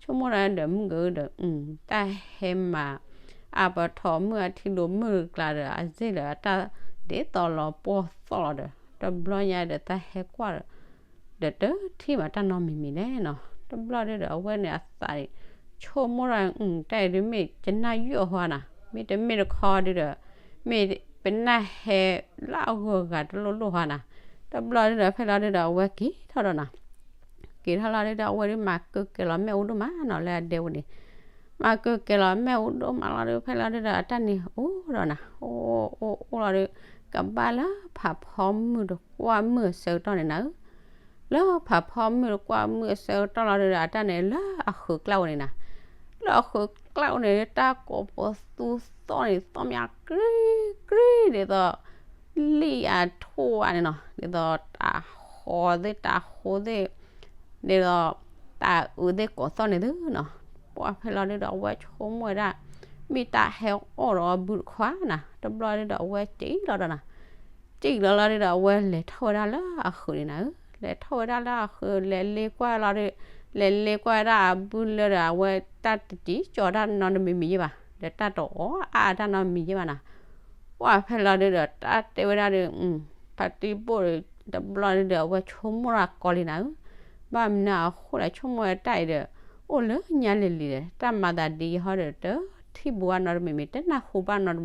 ဆိကမိၣ်ဒီးမုၢ်ကဒီး တၢ်ဟဲမၤ အပထီၣ်မုၢ်အထံဒိးမုၢ်ကျါဒီး အစ့ၢ်လၢအတၢ်ဒ်သိးလီၤပှီၢ်သီၣ်လီၤဒီး တဘျီညါဒီးတၢ်ဟဲကွၢ်ဒီး ဒီးတထံၣ်မးတၢ်နီတမံၤမံၤလဲၣ်နီၤ. တဘျီဒုဒီး အဝဲန့ၣ်အသးန့ၣ် ဆိကမိၣ်ထီၣ် တၢ်အံၤဒုးမ့ၢ်ကနၣ်ယိၣ်ဟါနၤ, မ့တမ့ၢ်တခီဒုဒီး မ့ၢ်ပနၢ်ဟဲလၢအဂုၤအဂၤတလိၣ်လိၣ်ဟါနၤ. တဘျီဒုဒီး ဖဲလီၤဒုဒီး အဝဲက့ၤထီၣ်ဒီးနၤ က့ၤထီၣ်လီၤဒုဒီး အဝဲဒုးမၤကၢကဲၤလီၤမ့ၣ်အူဒိၣ်မးနီၤ လၢအဒဲဝဲန့ၣ် မၤကၢကဲၤလီၤမ့ၣ်အူဒိၣ်မးလီၤဒုး ဖဲလီၤဒုဒီး အတၢ်န့ၣ်အိၣ်ဒီးနၤ အိၣ်အိၣ်အိၣ်လီၤဒုး ကဘၣ်လၢဖးဖီမုၢ်တကွၢ်မုၢ်အဆၢကတီၢ်န့ၣ်နၤဧၢ လၢဖးဖီမုၢ်တကွၢ်မုၢ်အဆၢကတီၢ်လီၤဒုဒီး အတၢ်န့ၣ်လၢအဃုာ်ကျၢၣ်အိၣ်န့ၣ်နၤ လၢအဃုာ်ကျၢၣ်အိၣ်န့ၣ် တၢ်ကိးပသူသီၣ်န့ၣ် သီၣ်မးကြံကြံ ဒ်သိး လံၣ်အထိၣ်ဝဲန့ၣ်နီၤ ဒ်သိးတၢ်ဃီသ့ၣ်တၢ်ဃိသ့ၣ် ဒ်သိး တၢ်အုးသ့ၣ်ကိးသီၣ်န့ၣ်သုနီၤ ပှၢ်ဖဲလီၤဒုဒီး အဝဲဆိကမိၣ်ဝဲဒၣ် မ့ၢ်တၢ်ဟဲအိၣ်ဒီးအဘုတခီနၤ တဘျီဒုဒီး အဝဲစံၣ်လီၤဒီးနၤ စံၣ်လီၤလီၤဒုဒီး အဝဲလဲၤထီၣ်ဝဲဒၣ်လၢအဃုာ်န့ၣ်နၤဧၢ လဲၤထီၣ်ဝဲဒၣ်လၢအဃုာ် လဲၤလ့ကွၢ်လီၤဒုး လဲၤလ့ကွၢ်ဝဲဒၣ်အဘုလၢဒီး အဝဲတၢ်တစံၣ်ကၠီၤတၢ်နီတမံၤမံၤယဲၢ်ဘၣ် ဒီးတၢ်တအီၣ်အါအါတၢ်နီတမံၤယဲၢ်ဘၣ်နၤ ပှၢ်ဖဲလီၤဒုဒီး တၢ်တဲဝဲဒၣ်ဒုး ဖါတံၢ်ဘိၣ်ဒီး တဘျီဒုဒီး အဝဲဆိကမိၣ်တၢ်ကီလံနၤဧၢ ဘၣ်မနုၤအဃိလဲၣ် ဆိကမိၣ်ဝဲတၢ်အံၤဒီး အိၣ်လၢညါလံၤလံၤဒီး တၢ်မၤသးဒ်အံၤဟီဒီး တထံၣ်ဘူးဘၣ်နီတမံၤမံၤ တနၢ်ဟူဘၣ်နီ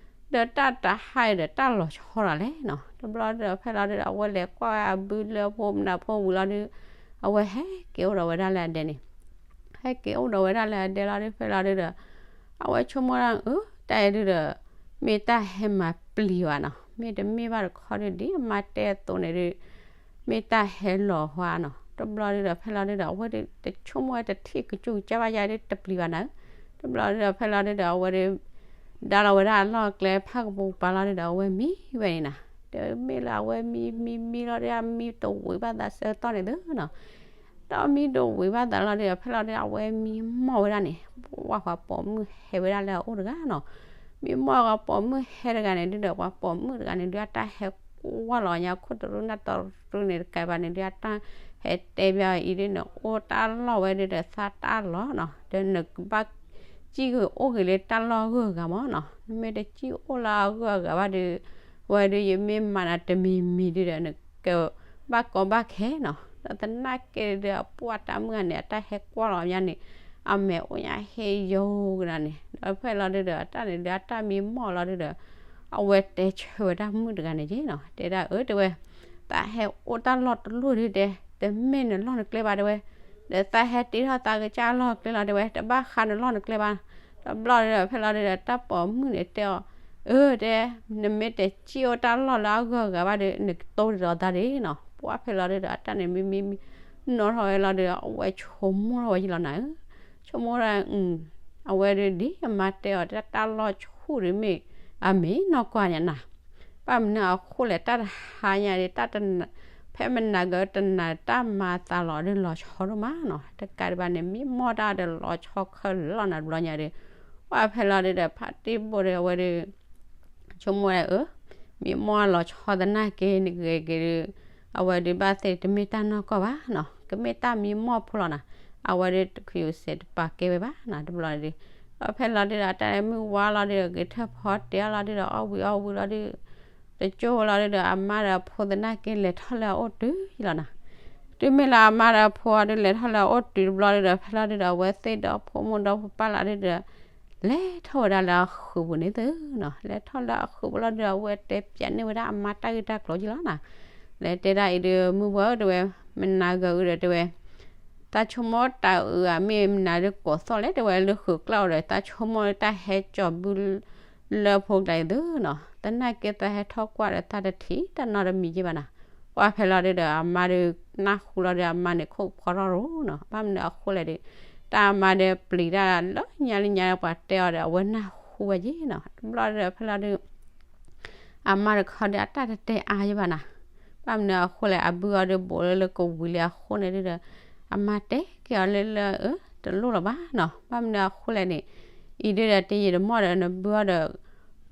တဘျီဘျီဒီး ဒီးတၢ်တဟါအံၤဒီး တၢ်လီၤဆီဒၣ်လဲၣ်နီၤ တဘျီဒီး ဖဲလီၤဒုဒီး အဝဲလဲၤကွၢ်ဝဲအဘုလၢဖိမနုၤဖိဝံၤလီၤဒုး အဝဲဟဲက့ၤအိၣ်ဒီးဝဲဒၣ်လၢအဒဲန့ၣ် ဟဲက့ၤအိၣ်ဒီးဝဲဒၣ်လၢအဒဲလီၤဒုး ဖဲလီၤဒုဒီး အဝဲဆိကမိၣ်ဒၣ် အၢ တၢ်အံၤဒုဒီး မ့ၢ်တၢ်ဟဲမၤပျံၤဘၣ်နီၤ မ့တမ့ၢ်ဘၣ်တခီဒုး ဒ်အမါတဲအသိးန့ၣ်ဒုး မ့ၢ်တၢ်ဟဲလီၤဟါနီၤ တဘျီဒုဒီး ဖဲလီၤဒုဒီး အဝဲဒုးတဆိကမိၣ်ဝဲတထံၣ်ကစူၢ်ကစၢ်ဘၣ်ယါဒုးတပျံၤဘၣ်နၤ တဘျီဒုဒီး ဖဲလီၤဒုဒီး အဝဲဒုး ဒါလီၤဝဲဒၣ်အလီၢ်အကျဲ ဖးကပူၤကပၤလီၤဒုဒီး အဝဲမံဝဲန့ၣ်နၤ တမ့ၢ်လၢအဝဲမံမံမံလီၤဒုး အမံတဝံၤဘၣ်သးဆၢကတီၢ်န့ၣ်သုနီၤ ဒီးမံတဝံၤဘၣ်သးလီၤဒုဒီး ဖဲလီၤဒုဒီး အဝဲမံမီၢ်ဝဲဒၣ်န့ၣ် ပှၤပိာ်မုၣ်ဟဲဝဲဒၣ်လၢအအိၣ်တဂၤနီၤ မံမီၢ်ဝဲပိာ်မုၣ်ဟဲတဂၤန့ၣ်ဒုဒီး ပှၤပိာ်မုၣ်တဂၤန့ၣ်ဒုး အတၢ်ဟဲကွၢ်လီၤညါခိၣ်တရူၢ်နၢ်တရူၢ်န့ၣ် တကးဘၣ်န့ၣ်ဒုး အတၢ်ဟဲတဲဘၣ်အံၤဒုန့ၣ် အိၣ်တၢ်လီၢ်ဝဲဒုဒီး သးတၢ်လီၢ်နီၤ ဒီးနကဘၣ် စံၣ်ဂ့ၤအိၣ်ဂ့ၤလၢတၢ်လီၢ်အဂုၤအဂၤမးနီၤ နမ့ၢ်တစံၣ်အိၣ်လၢအဂုၤအဂၤဘၣ်ဒုး ဝဲဒုးယမ့ၢ်မၤနၤတမံၤမံၤဒုဒီး နကဘၣ်ကီဘၣ်ခဲနီၤ ဒီးသနာ်က့ဒုး အပှၢ်တၢ်မုၣ်ဂၤန့ၣ် အတၢ်ဟဲကွၢ်လီၤညါန့ၣ် အမဲာ်အိၣ်ညါဟ့ၣ်ယိာ်ကနၤန့ၣ် ဒီးဖဲလီၤဒုဒီး အတၢ်န့ၣ်ဒုး အတၢ်မံမီၢ်လီၤဒုဒီး အဝဲတဲဆၢဝဲဒၣ်မုၣ်တဂၤန့ၣ်က့နီၤ တဲဒၣ်အၢ တဲဝဲ သးဟဲအိၣ်တၢ်လီၢ်တလီၢ်ဒုတဲ တမ့ၢ်နလီၢ်နကျဲဘၣ်တဲဝဲ ဒီးသးဟဲတ့ထီၣ်သးကစၢ်လီၢ်ကျဲလီၤတဲဝဲ တဘၣ်ဃးနလီၢ်နကျဲဘၣ် တဘျီဒုဒီး ဖဲလီၤဒုဒီး တၢ်ပိာ်မုၣ်န့ၣ်တဲအီၤ အၢ တဲ, နမ့ၢ်တစံၣ်အိၣ်တၢ်လီၢ်လၢအဂၢၢ်အဂၤဘၣ်ဒီး နကတိၤဒ်သိးသးဒၣ်နီၤ. ပှၢ်ဖဲလီၤဒုဒီး အတၢ်န့ၣ်မ့မ့ၢ်နီၣ်ထီၣ်ဝဲလီၤဒီး အဝဲဆိကမိၣ်ထီၣ်ဝဲယလီၤနၤဧၢ, ဆိကမိၣ်ဒၣ် အဝဲဒုဒ်အမါတဲအီၤ တၢ်လီၢ်ဆူၣ်ဒုမ့ၢ် အမ့ၢ်နီၢ်ကွၢ်ညါနၤ, ဘၣ်မနုၤအဃိလဲၣ် တၢ်တဟါညါဒီး တၢ်တနး ဖဲမနၤကတနၤ တၢ်မၤသးလီၤဒုလီၤဆီဒိၣ်မးနီၤ. တကးဒံးဘၣ်န့ၣ် မံမီၢ်တၢ်ဒီးလီၤဆီခဲလၢာ်လီၤနၤတဘျီညါဒီး, ပှၢ်ဖဲလီၤဒုဒီး ဖါတံၢ်ဘိၣ်ဒီး အဝဲဒု ဆိကမိၣ်ဝဲအၢ, မံမီၢ်လီၤဆီသနာ်က့န့ၣ်ဂ့ၤက့ၤဒု, အဝဲဒုဘၣ်သ့ၣ်တမ့ၢ်တၢ်နီၢ်ကီၢ်ဘၣ်နီၤ, ကမ့ၢ်တၢ်မံမီၢ်ဖိလီၤနၤ, အဝဲဒုတခုးစဲးတပာ်ကဲဝဲဘၣ်နီၤ တဘျီဒု, ဒီးဖဲလီၤဒုဒီး အတၢ်မုၢ်ဝါလီၤဒုဒီး ဂဲၤထၢၣ်ဖီတဲအီၤလီၤဒုဒီး အီၣ်ဝံၤအီၣ်ဝံၤလီၤဒု, တကၠိဝဲလီၤဒုဒီး အမါဒီးအဖိသနာ်က့လဲၤထီၣ်လၢအအိၣ်တုၤယလီၤနၤ, တုၤမ့ၢ်လၢအမါဒီးအဖိအီၤဒုလဲၤထီၣ်လၢအအိၣ်တုၤတဘျီဒုဒီး ဖဲလီၤဒုဒီး အဝဲသ့ၣ်ဒီးဖိမုၣ်ဒီဖိပၢ်လီၤဒုဒီး လဲၤထီၣ်ဝဲဒၣ်လၢအဃုာ်ပူၤန့ၣ်သုနီၤ, လဲၤထီၣ်လၢအဃုာ်ပူၤလီၤဒုဒီး အဝဲတဲပၠးန့ၢ်ဝဲဒၣ်အမါတၢ်ဂ့ၢ်တၢ်ကျိၤယလီၤနၤ, လဲၤတဲဒၣ်အံၤဒု မုၢ်ဝဲဧၢ တဲဝဲ, မနၤဂၤအုဒီးတဲဝဲ တၢ်ဆိကမိၣ်တၢ်အုးအမ့ၢ်မနၤဒုကိးသီၣ်လဲၣ် တဲဝဲလၢဃုာ်ကျါအီၤဒီး တၢ်ဆိကမိၣ်လၢတၢ်ဟဲကၠီၤဘုလၢဖိကျါအံၤသုနီၤ, သနာ်က့သးဟဲထီၣ်ကွၢ်ဒီးသးတထံၣ်တၢ်နီတမံၤက့ဘၣ်နၤ, ပှၢ်ဖဲလီၤဒုဒီး အမါဒုနၢ်ဟူလီၤဒု အမါန့ၣ်ခိၣ်ဖီထီၣ်ရိၤနီၤ, ဘၣ်မနုၤအဃိလဲၣ်ဒု, တၢ်အမါဒုပျံၤတၢ်လၢညါလၢညါလၢပှၤတဲအီၤဒီး အဝဲနၢ်ဟူဝဲယ့ၤနီၤ, တဘျီဒုဒီးဖဲလီၤဒု အမါတခီဒီး အတၢ်တတဲအါယဘၣ်နၤ, ဘၣ်မနုၤအဃိလဲၣ် အဘုအီၤဒုးဘူးလၢလၢကဝံၤလံအဃိန့ၣ်ဒုဒီး အမါတဲက့ၤအီၤလၢလၢအၢ တလိၣ်လၢၤဘၣ်နီၤ, ဘၣ်မနုၤအဃိလဲၣ်န့ၣ် အံၤဒုဒီးတယံာ်တမီၢ်ဒီးနဘုအီၤဒီး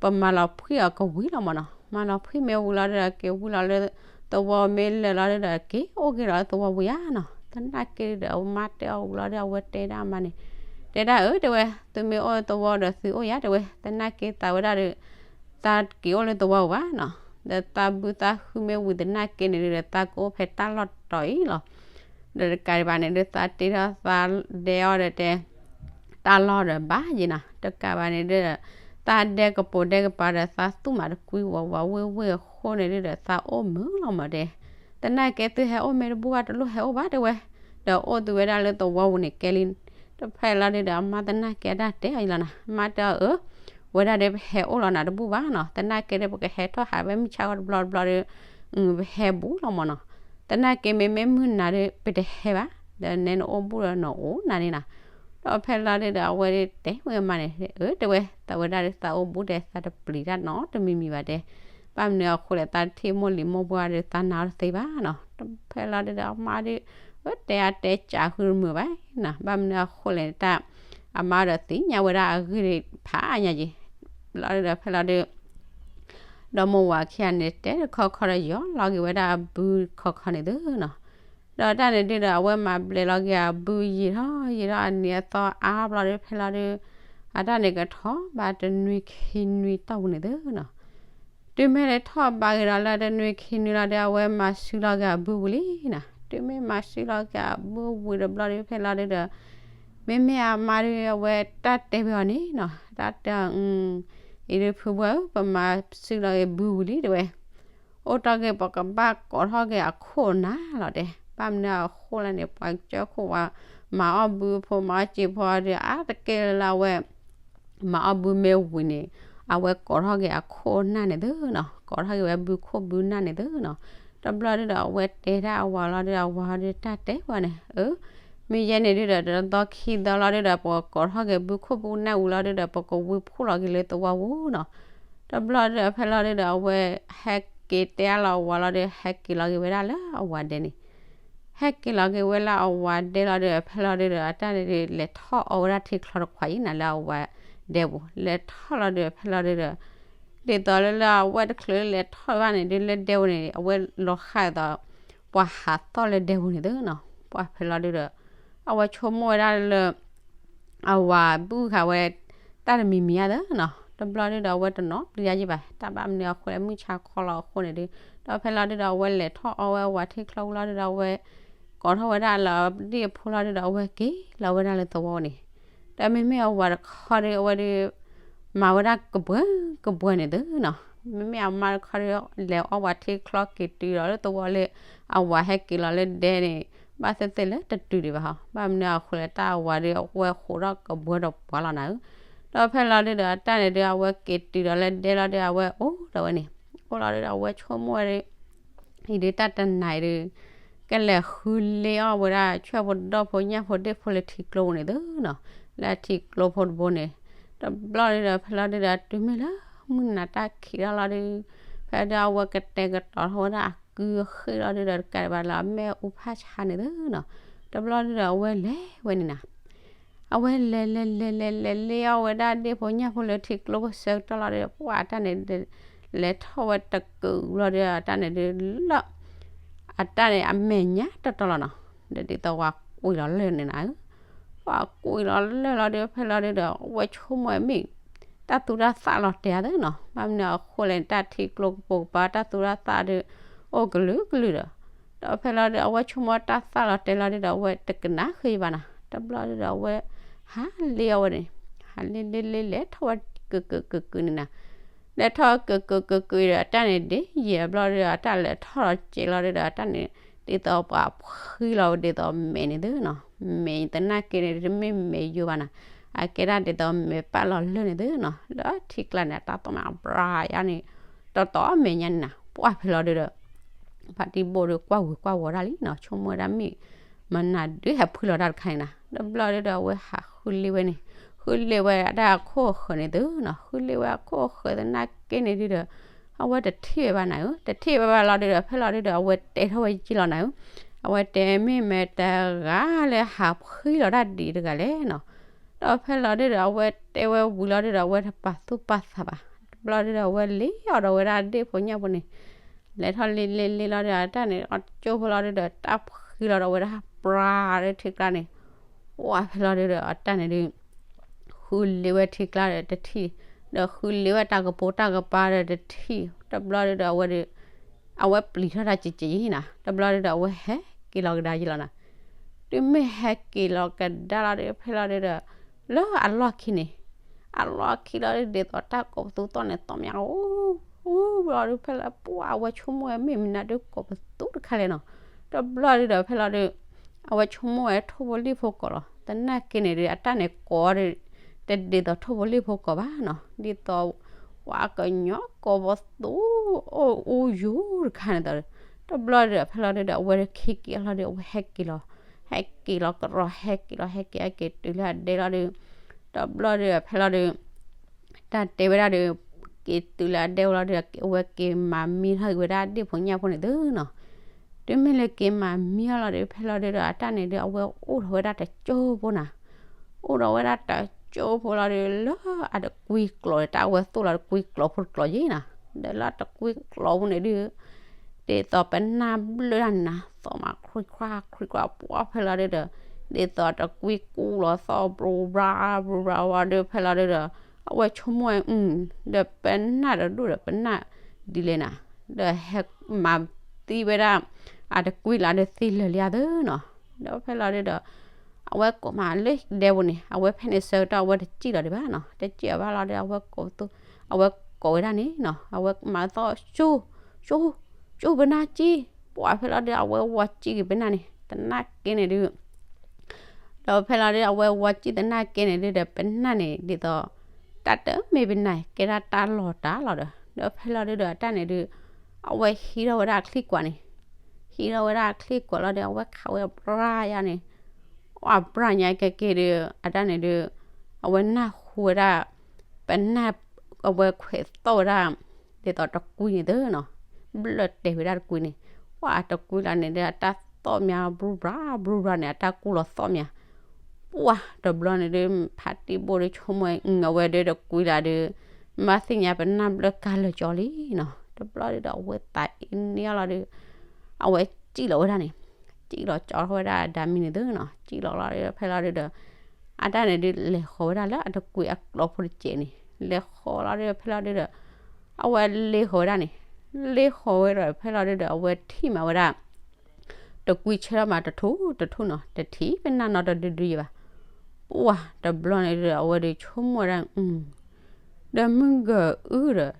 ပမၤလီၤဖှံအီၤကဝံၤလီၤမၢ်နီၤ, မၤလီၤဖှံမ့ၢ်ဝံၤလီၤဒုဒီး က့ၤဝံၤလီၤလၢသဝီမ့ၢ်လၢာ်လီၤဒုဒီး က့ၤအိၣ်က့ၤလီၤလၢသဝီပူၤယါနီၤ, သနာ်က့ဒုဒီး အမါတဲအီၤဝံၤလီၤဒုဒီး အဝဲတဲဒၣ်အမါန့ၣ် တဲဒၣ်အၢ တဲဝဲ သုမ့ၢ်အိၣ်လၢသဝီဒီးသုအိၣ်ယါ တဲဝဲ သနာ်က့သးဝဲဒၣ်ဒီး သးက့ၤအိၣ်လၢသဝီပူၤဘၣ်နီၤ, ဒီးသးဘုသးဟုမ့ၢ်ဝံၤသနာ်က့န့ၣ်ဒုဒီး သးကအိၣ်ဖဲတၢ်လီၢ်တတီၤအံၤလီၤ, ဒီးတကးဒံးဘၣ်န့ၣ်ဒု သးတ့ထီၣ်သးဒဲအီၤဒီးတဲ တၢ်လီၢ်ဒီးဘၣ်ယံၤနီၤ, တကးဘၣ်န့ၣ်ဒုဒီး သးဒဲကပိာ်ဒဲကပၤဒီး သးသူၣ်မးတကွံဝးဝးဝ့ၢ်ဝ့ၢ်အဃိန့ၣ်ဒုဒီး သးအိၣ်မုာ်လီၤမၢ်တဲ, သနာ်က့သုဟဲအိၣ်မ့ၢ်တဘူၣ်ဘၣ်တလိၣ်ဟဲအိၣ်ဘၣ်တဲဝဲ, ဒီးအိၣ်သုဝဲဒၣ်လၢသဝီပူၤန့ၣ်ကဲလံ, တဖဲလီၤဒုဒီး အမါသနာ်က့အတၢ်တဲအီၤယံၤလီၤနၤ, အမါတဲအီၤအၢ ဝဲဒၣ်ဒီးပဟဲအိၣ်လီၤနၤတဘူၣ်ဘၣ်နီၤ, သနာ်က့ဒီးပကဟဲထီၣ်ဟးဝဲမုၢ်ဆါဂီၤတဘျီတဘျီဒီး ပဟဲဘူးလီၤမၢ်နီၤ, သနာ်က့မ့မ့ၢ်မုၢ်နၤဒီး ပတဟဲဘၣ်, ဒီးနဲနအိၣ်ဘူးဒီးနအိၣ်နၤန့ၣ်နီၤ, ဒီးဖဲလီၤဒုဒီး အဝဲဒုတဲဝဲအမါန့ၣ် အၢ တဲဝဲ သးဝဲဒၣ်ဒီးသးအိၣ်ဘူးဒီးသးတပျံၤတၢ်နီတမံၤမံၤဘၣ်တဲ, ဘၣ်မနုၤအဃိလဲၣ် သးထံၣ်မိၢ်လံၤမိၢ်ပှၢ်ဒီး သးနာ်အီၤတသ့ဘၣ်နီၤ, ဖဲလီၤဒုဒီး အမါဒု အၢ တဲအါတဲကးဃုတမုာ်ဘၣ်နီၤ, ဘၣ်မနုၤအဃိလဲၣ်န့ၣ် တၢ် အမါဒီးသ့ၣ်ညါဝဲဒၣ်အဂ့ၢ်ဖးညါက့ၤ, လီၤဒုဒီးဖဲလီၤဒု ဒီမိၢ်ဝၤခံဂၤန့ၣ် တဲတခီခီဒီး ယီၤလီၤက့ၤဝဲဒၣ်အဘုတခီခီန့ၣ်သုနီၤ, ဒီးတၢ်န့ၣ်ဒုဒီး အဝဲမၤဘျဲးလီၤက့ၤအဘုယံာ်ထီၣ်ယံာ်ထီၣ်အနံၤအသီအါဘျီဒီး ဖဲလီၤဒု အတၢ်န့ၣ်ကထီၣ်ဘးတနွံခံနွံတီၢ်ပူၤန့ၣ်သုနီၤ, တုၤမ့ၢ်လၢထီၣ်ဘးက့ၤဒီးလၢတနွံခံနွံလီၤဒီး အဝဲမၤစုလီၤက့ၤအဘုဝံၤလံနီၤ, တုၤမ့ၢ်မၤစုလီၤက့ၤအဘုဝံၤတဘျီဒီး ဖဲလီၤဒုဒီး မ့မ့ၢ်အမါဒု အဝဲတၢ်တဲဝဲအီၤန့ၣ်နီၤ, တၢ်တဲအီၤ အံၤဒုဖုဘှဲဧၢ ပမၤစုလီၤက့ၤဘုဝံၤလံတဲဝဲ, အိၣ်တ့ၢ်က့ၤ ပကဘၣ်ကိးထီၣ်က့ၤအခိၣ်အနၢ်လီၤတဲ, ဘၣ်မနုၤအဃိလဲၣ်န့ၣ် ပှၤကၠီခိၣ်ဝဲ မၤအီၣ်ဘုဖိ မၤအီၣ်စ့ဖိအီၤဒီး အါတက့ၢ်လၢအဝဲ မၤအီၣ်ဘုမ့ၢ်ဝံၤန့ၣ် အဝဲကိးထီၣ်က့ၤအခိၣ်အနၢ်န့ၣ်သုနီၤ, ကိးထီၣ်က့ၤဝဲဘုခိၣ်ဘုနၢ်န့ၣ်သုနီၤ, တဘျီဒုဒီး အဝဲတဲဒၣ်အဝၤလီၤဒုဒီး အဝၤဒုတၢ်တဲဝဲန့ၣ် အၢ မ့ၢ်ယဲန့ၣ်ဒုဒီး တသီခံသီလီၤဒုဒီး ပကကိးထီၣ်က့ၤဘုခိၣ်ဘုနၢ်ဝံၤလီၤဒုဒီး ပကဝံဖှိၣ်လီၤက့ၤလၢသဝီပူၤနီၤ, တဘျီဒုဒီး ဖဲလီၤဒုဒီး အဝဲဟဲက့ၤတဲအါလီၤအဝၤလီၤဒု ဟဲက့ၤလီၤက့ၤဝဲဒၣ်လၢအဝၤဒဲန့ၣ် ဟဲက့ၤလီၤက့ၤဝဲလၢအဝၤဒဲလီၤဒီး ဖဲလီၤဒုဒီး အတၢ်န့ၣ်ဒု လဲၤထီၣ်အီဝဲဒၣ်ထံချီတခွးအံၤနၤလၢအဝၤဒဲပူၤ လဲၤထီၣ်လီၤဒုး ဖဲလီၤဒုဒီး ဒ်သိးလၢလၢအဝဲတချုးလဲၤထီၣ်ဘၣ်န့ၣ်ဒု လၢဒဲပူၤန့ၣ် အဝဲလီၤဃာ်အသိး ပှၤဟးသီၣ်လၢဒဲပူၤန့ၣ်သုနီၤ ပှၤဖဲလီၤဒုဒီး အဝဲဆိကမိၣ်ဝဲဒၣ်လၢ အဝၤဘူၣ်ဃာ်ဝဲ တၢ်တမံၤမံၤဧါသနီၤ တဘျီဒုဒီး အဝဲတနီၤပျံၤတၢ်ယံၤဘၣ် တၢ်ဘၣ်မနုၤအဃိလဲၣ် မုၢ်ဆါခီလီၤအဃိန့ၣ်ဒု ဒီးဖဲလီၤဒုဒီး အဝဲလဲၤထီၣ်အီဝဲအဝၤထံချီဝံၤလီၤဒုဒီး အဝဲ ကိးထီၣ်ဝဲဒၣ်လၢဒံၣ်အဖိလီၤဒုဒီး အဝဲက့ၤလီၤဝဲဒၣ်လၢသဝီန့ၣ် ဒီးမ့မ့ၢ်အဝၤတခီဒု အဝဲဒု မၤဝဲဒၣ်ကဘှၢကဘှၢန့ၣ်သုနီၤ မ့မ့ၢ်အမါတခီဒု လဲၤအီဝၤထံချီက့ၤတုၤဒီးလၢသဝီလၢ အဝၤဟဲက့ၤလီၤလၢဒဲန့ၣ် ဘၣ်သ့ၣ်သ့ၣ်လၢတတုၤဒံးဘၣ်ဟီ ဘၣ်မနုၤအဃိလဲၣ် တၢ်အဝၤဒု အဝဲဃိးထီၣ်ကဘှၢဒီးပှၤလီၤနၤဧၢ ဒီးဖဲလီၤဒုဒီးအတၢ်န့ၣ်ဒုး အဝဲက့ၤတုၤဒီးလၢဒဲလီၤဒုး အဝဲအိၣ်ဒီးဝဲန့ၣ်, အိၣ်လီၤဒုဒီး အဝဲဆိကမိၣ်ဝဲဒုး အံၤဒုးတၢ်တနၤအံၤဒုး ကလဲၤဃုလ့အီၣ်ဝဲဒၣ် ဆှၢဖိဒီဖိညၣ်ဖိဒ့ၣ်ဖိလၢထံကျိပူၤန့ၣ်သုနီၤ, လၢထံကျိဖိတဘိန့ၣ်, တဘျီဒုဒီး ဖဲလီၤဒုဒီး တုၤမ့ၢ်လၢမုၢ်နၤတၢ်ခံးထီၣ်လီၤဒုး, ဖဲဒုးအဝဲကတဲာ်ကတီၤထီၣ်ဝဲဒၣ်အကုအဃ့ၢ်လီၤဒုဒီး တကးဒံးဘၣ်လၢအမ့ၣ်အူဖးဆါန့ၣ်သုနီၤ, တဘျီဒုဒီး အဝဲလဲၤဝဲန့ၣ်နၤ အဝဲလဲၤလဲၤလဲၤလဲၤလဲၤလ့အီၣ်ဝဲဒၣ်ဒ့ၣ်ဖိညၣ်ဖိလၢထံကျိဖိဆၢကတီၢ်လီၤဒီး ပှၢ်အတၢ်န့ၣ် လဲၤထီၣ်ဝဲတကုာ်လီၤဒီး အတၢ်န့ၣ်ဒုးလၢ အတၢ်န့ၣ်အမဲာ်ညါတီတီလီၤနီၤ, ဒီးဒ်သိးပှၤကွံာ်လီၤလၢာ်န့ၣ်နၤ, ပှၤကွံာ်လီၤလၢာ်လီၤဒီး ဖဲလီၤဒုဒီး အဝဲဆိကမိၣ်မ့ၢ် တၢ်သူတၢ်သၣ်လီၤတဲာ်အသးနီၤ, ဘၣ်မနုၤအဃိလဲၣ်န့ၣ် တၢ်ထံကျိကပိာ်ကပၤ တၢ်သူတၢ်သၣ်ဒုး အိၣ်ကလုာ်ကလုာ်ဒီး, ဒီးဖဲလီၤဒုဒီး အဝဲဆိကမိၣ်တၢ်သၣ်လီၤတဲာ်လီၤဒုဒီး အဝဲတကနၣ်ဃ့ဘၣ်နၤ, တဘျီဒုဒီး အဝဲဟးလ့အီၣ်ဝဲန့ၣ်, ဟးလ့လ့လ့လဲၤထီၣ်ဝဲကုာ်ကုာ်ကုာ်ကုာ်န့ၣ်နၤ, လဲၤထီၣ်ဝဲကုာ်ကုာ်ကုာ်ကုာ်ဒီး အတၢ်န့ၣ်ဒ်ယံာ်အဘျီဒုဒီး အတၢ်လဲၤထီၣ်လီၤစဲးလီၤဒုဒီး အတၢ်န့ၣ် ဒ်သိးပှၤဖှံလီၤဒ်သိးမဲာ်န့ၣ်သုနီၤ, မဲာ်သနာ်က့န့ၣ် တမ့ၢ်မဲာ်ယိာ်ဘၣ်နၤ, အကဲဒၣ်ဒ်သိးမဲာ်ပာ်လီၤလၢာ်န့ၣ်သုနီၤ, လၢထံကျါန့ၣ် အတၢ်သီၣ်မးအဘြၤယါန့ၣ် တီတီမဲာ်ညါန့ၣ်နၤ, ပှၢ်ဖဲလီၤဒုဒီး ဖါတံၢ်ဘိၣ်ဒုးကွၢ်ဝံၤကွၢ်ဝီၤဒၣ်လံနီၤ, ဆိကမိၣ်ဝဲဒၣ်မ့ၢ် မနၤဒုးဟဲဖှံလီၤတၢ်တခါန့ၣ်နၤ, တဘျီဒုဒီး အဝဲဟးဃုလ့ဝဲန့ၣ်, ဃုလ့ဝဲဒၣ်အခိၣ်အဃၢၤန့ၣ်သုနီၤ, ဃုလ့ဝဲအခိၣ်အဃၢၤသနာ်က့န့ၣ်ဒုဒီး အဝဲတထံၣ်ဝဲဘၣ်နၤဧၢ, တထံၣ်ဝဲဘၣ်လီၤဒုဒီး ဖဲလီၤဒုဒီး အဝဲတဲထီၣ်ဝဲယံာ်လီၤနၤဧၢ, အဝဲတဲမ့ၢ်မ့ၢ်တဂၤလၢဟးဖှံလီၤတၢ်ဒ်တဂၤလဲၣ်နီၤ, ဒီးဖဲလီၤဒုဒီး အဝဲတဲဝဲဝံၤလီၤဒုဒီး အဝဲတပာ်သူၣ်ပာ်သးဘၣ်, တဘျီဒုဒီး အဝဲလ့အီၣ်ဒီးဝဲဒၣ်ဒ့ၣ်ဖိညၣ်ဖိန့ၣ် လဲၤထီၣ်လ့လ့လ့လီၤဒီး အတၢ်န့ၣ် အကၠိဖိလီၤဒုဒီး တၢ်ဖှံလီၤဒီးဝဲဒၣ်ပှၢ်လၢထံကျါန့ၣ်, ပှၢ်ဖဲလီၤဒုဒီး အတၢ်န့ၣ်ဒုး ဃုလ့ဝဲထံကျါဒီးတထံၣ်, ဒီးဃုလ့ဝဲတၢ်ကပိာ်တၢ်ကပၤဒီးတထံၣ်, တဘျီဒုဒီး အဝဲဒုး အဝဲပျံၤထီၣ်တၢ်ကဲးကဲးယံၤနၤ, တဘျီဒုဒီး အဝဲဟဲက့ၤလီၤကဒါယံၤလီၤနၤ, တုၤမ့ၢ်ဟဲက့ၤလီၤကဒါလီၤဒုး ဖဲလီၤဒုဒီး လၢအလီၢ်ခံန့ၣ်, အလီၢ်ခံလီၤဒုး ဒ်သိးတၢ်ကိးပသူသီၣ်န့ၣ် သီၣ်မးအိၣ် အိၣ်ဘျီဒုး ဖဲလီၤပှၢ် အဝဲဆိကမိၣ်ဝဲမ့ၢ်မနုၤဒုးကိးပသူတခါလဲၣ်နီၤ, တဘျီဒုဒီး ဖဲလီၤဒုး အဝဲဆိကမိၣ်ဝဲထိၣ်ဖိလံၣ်ဖိကိးလီၤ, သနာ်က့န့ၣ်ဒုး အတၢ်န့ၣ်ကိးဒုး တဒ်သိးထိၣ်ဖိလံၣ်ဖိကိးဘၣ်နီၤ, ဒ်သိး ပှၤကညီကိးပသူ အိၣ်အူယိာ်တခါန့ၣ်ဒီး တဘျီဒုဒီး ဖဲလီၤဒုဒီး အဝဲခံက့ၤအလီၤဒုး အဝဲဟဲက့ၤလီၤ, ဟဲက့ၤလီၤကရီ ဟဲက့ၤလီၤ ဟဲက့ၤ ဟဲက့ၤတုၤလၢအဒဲလီၤဒုး, တဘျီဒုဒီး ဖဲလီၤဒုး တၢ်တဲဝဲဒၣ်ဒီး က့ၤတုၤလၢအဒဲဝဲလီၤဒီး အဝဲက့ၤမၤမံထီၣ်က့ၤဝဲဒၣ်ဒ့ၣ်ဖိညၣ်ဖိန့ၣ်သုနီၤ, တုၤမ့ၢ်လၢက့ၤမၤမံထီၣ်လီၤဒီး ဖဲလီၤဒုဒီး အတၢ်န့ၣ်ဒုး အဝဲအိၣ်ထီၣ်ဝဲဒၣ်တကၠိဖိနၤ, အိၣ်ထီၣ်ဝဲဒၣ်တကၠိဖိလီၤဒီး လၢအတကွံကျိာ် တၢ်အဝဲသိၣ်လီၤတကွံကျိာ်ဖိတကျိာ်ယံၤနၤ, ဒီးလၢတကွံကျိာ်ဖိန့ၣ်ဒုး ဒ်သိးပနၢ်ဘျၢၣ်တၢ်န့ၣ်နၤ သီၣ်မးခရံခွါခရံခွါ ပှၢ်ဖဲလီၤဒုဒီး ဒ်သိးတကွံကူလီၤသီၣ် ဘြူၤဘြါ ဘြူၤဘြါဝဲဒီး ဖဲလီၤဒုဒီး အဝဲဆိကမိၣ်ဝဲ ဒီးပနၢ်တဒိၣ်ဒီးပနၢ်ဒ်လဲၣ်နၤ, ဒီးဟဲမၤသံဝဲဒၣ် အတကွံလၢဒုးသံလၢာ်လံဧါသ့နီၤ, ဒီးဖဲလီၤဒုဒီး အဝဲကိးမးလၢဒဲပူၤန့ၣ် အဝဲဖဲန့ၣ်ဆၢကတီၢ် အဝဲတစံၣ်လီၤဒံးဘၣ်နီၤ, တစံၣ်အီၤဘၣ်လီၤဒီး အဝဲကိးသူ အဝဲကိးဝဲဒၣ်န့ၣ်နီၤ အဝဲမၤသီၣ် ကၠူ ကၠူ ကၠူပနၢ်ကၠံ, ပှၢ်ဖဲလီၤဒုး အဝဲဝီၤကၠံက့ၤပနၢ်န့ၣ် သနာ်က့န့ၣ်ဒုး ဒီးဖဲလီၤဒုး အဝဲဝီၤကၠံသနာ်က့န့ၣ်ဒုးဒီး ပနၢ်န့ၣ်ဒ်သိး တၢ်တမ့ၢ်ပနၢ် ကဲဒၣ်တၢ်လီၤတၢ်လီၤဒီး ဒီးဖဲလီၤဒုးဒီး အတၢ်န့ၣ်ဒုး အဝဲဟံးထီၣ်ဝဲဒၣ်အချံကွၢ်န့ၣ်, ဟံးထီၣ်ဝဲဒၣ်အချံကွၢ်လီၤဒီး အဝဲခးဝဲပြါယါန့ၣ်, အပြါညါကဲက့ၤဒီး အတၢ်န့ၣ်ဒုး အဝဲနၢ်ဟူဝဲဒၣ် ပနၢ် အဝဲခွဲးသီၣ်ဝဲဒၣ် ဒ်သိးတကွံန့ၣ်သ့နီၤ, ဘျၢၣ်တဲာ်ဝဲဒၣ်တကွံန့ၣ်, ပှၢ်တကွံလၢန့ၣ်ဒီး အတၢ်သီၣ်မး ဘြူၤဘြါ ဘြူၤဘြါန့ၣ် အတၢ်ကူလီၤသီၣ်မး, ပှၢ်တဘျီန့ၣ်ဒုး ဖါတံၢ်ဘိၣ်ဒုးဆိကမိၣ် အဝဲဒုးတကွံလၢဒုး မၤသ့ၣ်ညါပနၢ်ဘျၢၣ်ကါလၢာ်ကၠီလံနီၤ, တဘျီဒုးဒီး အဝဲသးအ့န့ၢ်အီၤလီၤဒုး အဝဲစံၣ်လီၤဝဲဒၣ်န့ၣ်, စံၣ်လီၤကၠီထီၣ်ဝဲဒၣ်အဒၢမံန့ၣ်သ့နီၤ, စံၣ်လီၤလီၤဒီး ဖဲလီၤဒုးဒီး အတၢ်န့ၣ်ဒုး လဲၤဃီၤဝဲဒၣ်လၢအတကွံအကျိာ်ဖိတစဲးန့ၣ်, လဲၤဃီၤလီၤဒုး ဖဲလီၤဒုးဒီး အဝဲလ့ဃီၤဝဲဒၣ်န့ၣ်, လ့ဃီၤဝဲဒီး ဖဲလီၤဒုးဒီး အဝဲထံၣ်မးဝဲဒၣ် တကွံဆၢထီၣ်မးတထူၣ် တထူၣ်နီၤ, တထံၣ်ပနၢ်နီတဒုဒုယံၤဘၣ်, ပှၢ်တဘျီန့ၣ်ဒီး အဝဲဒုးဆိကမိၣ်ဝဲဒၣ် ဒီးမုၢ်ဂၤအုဒီး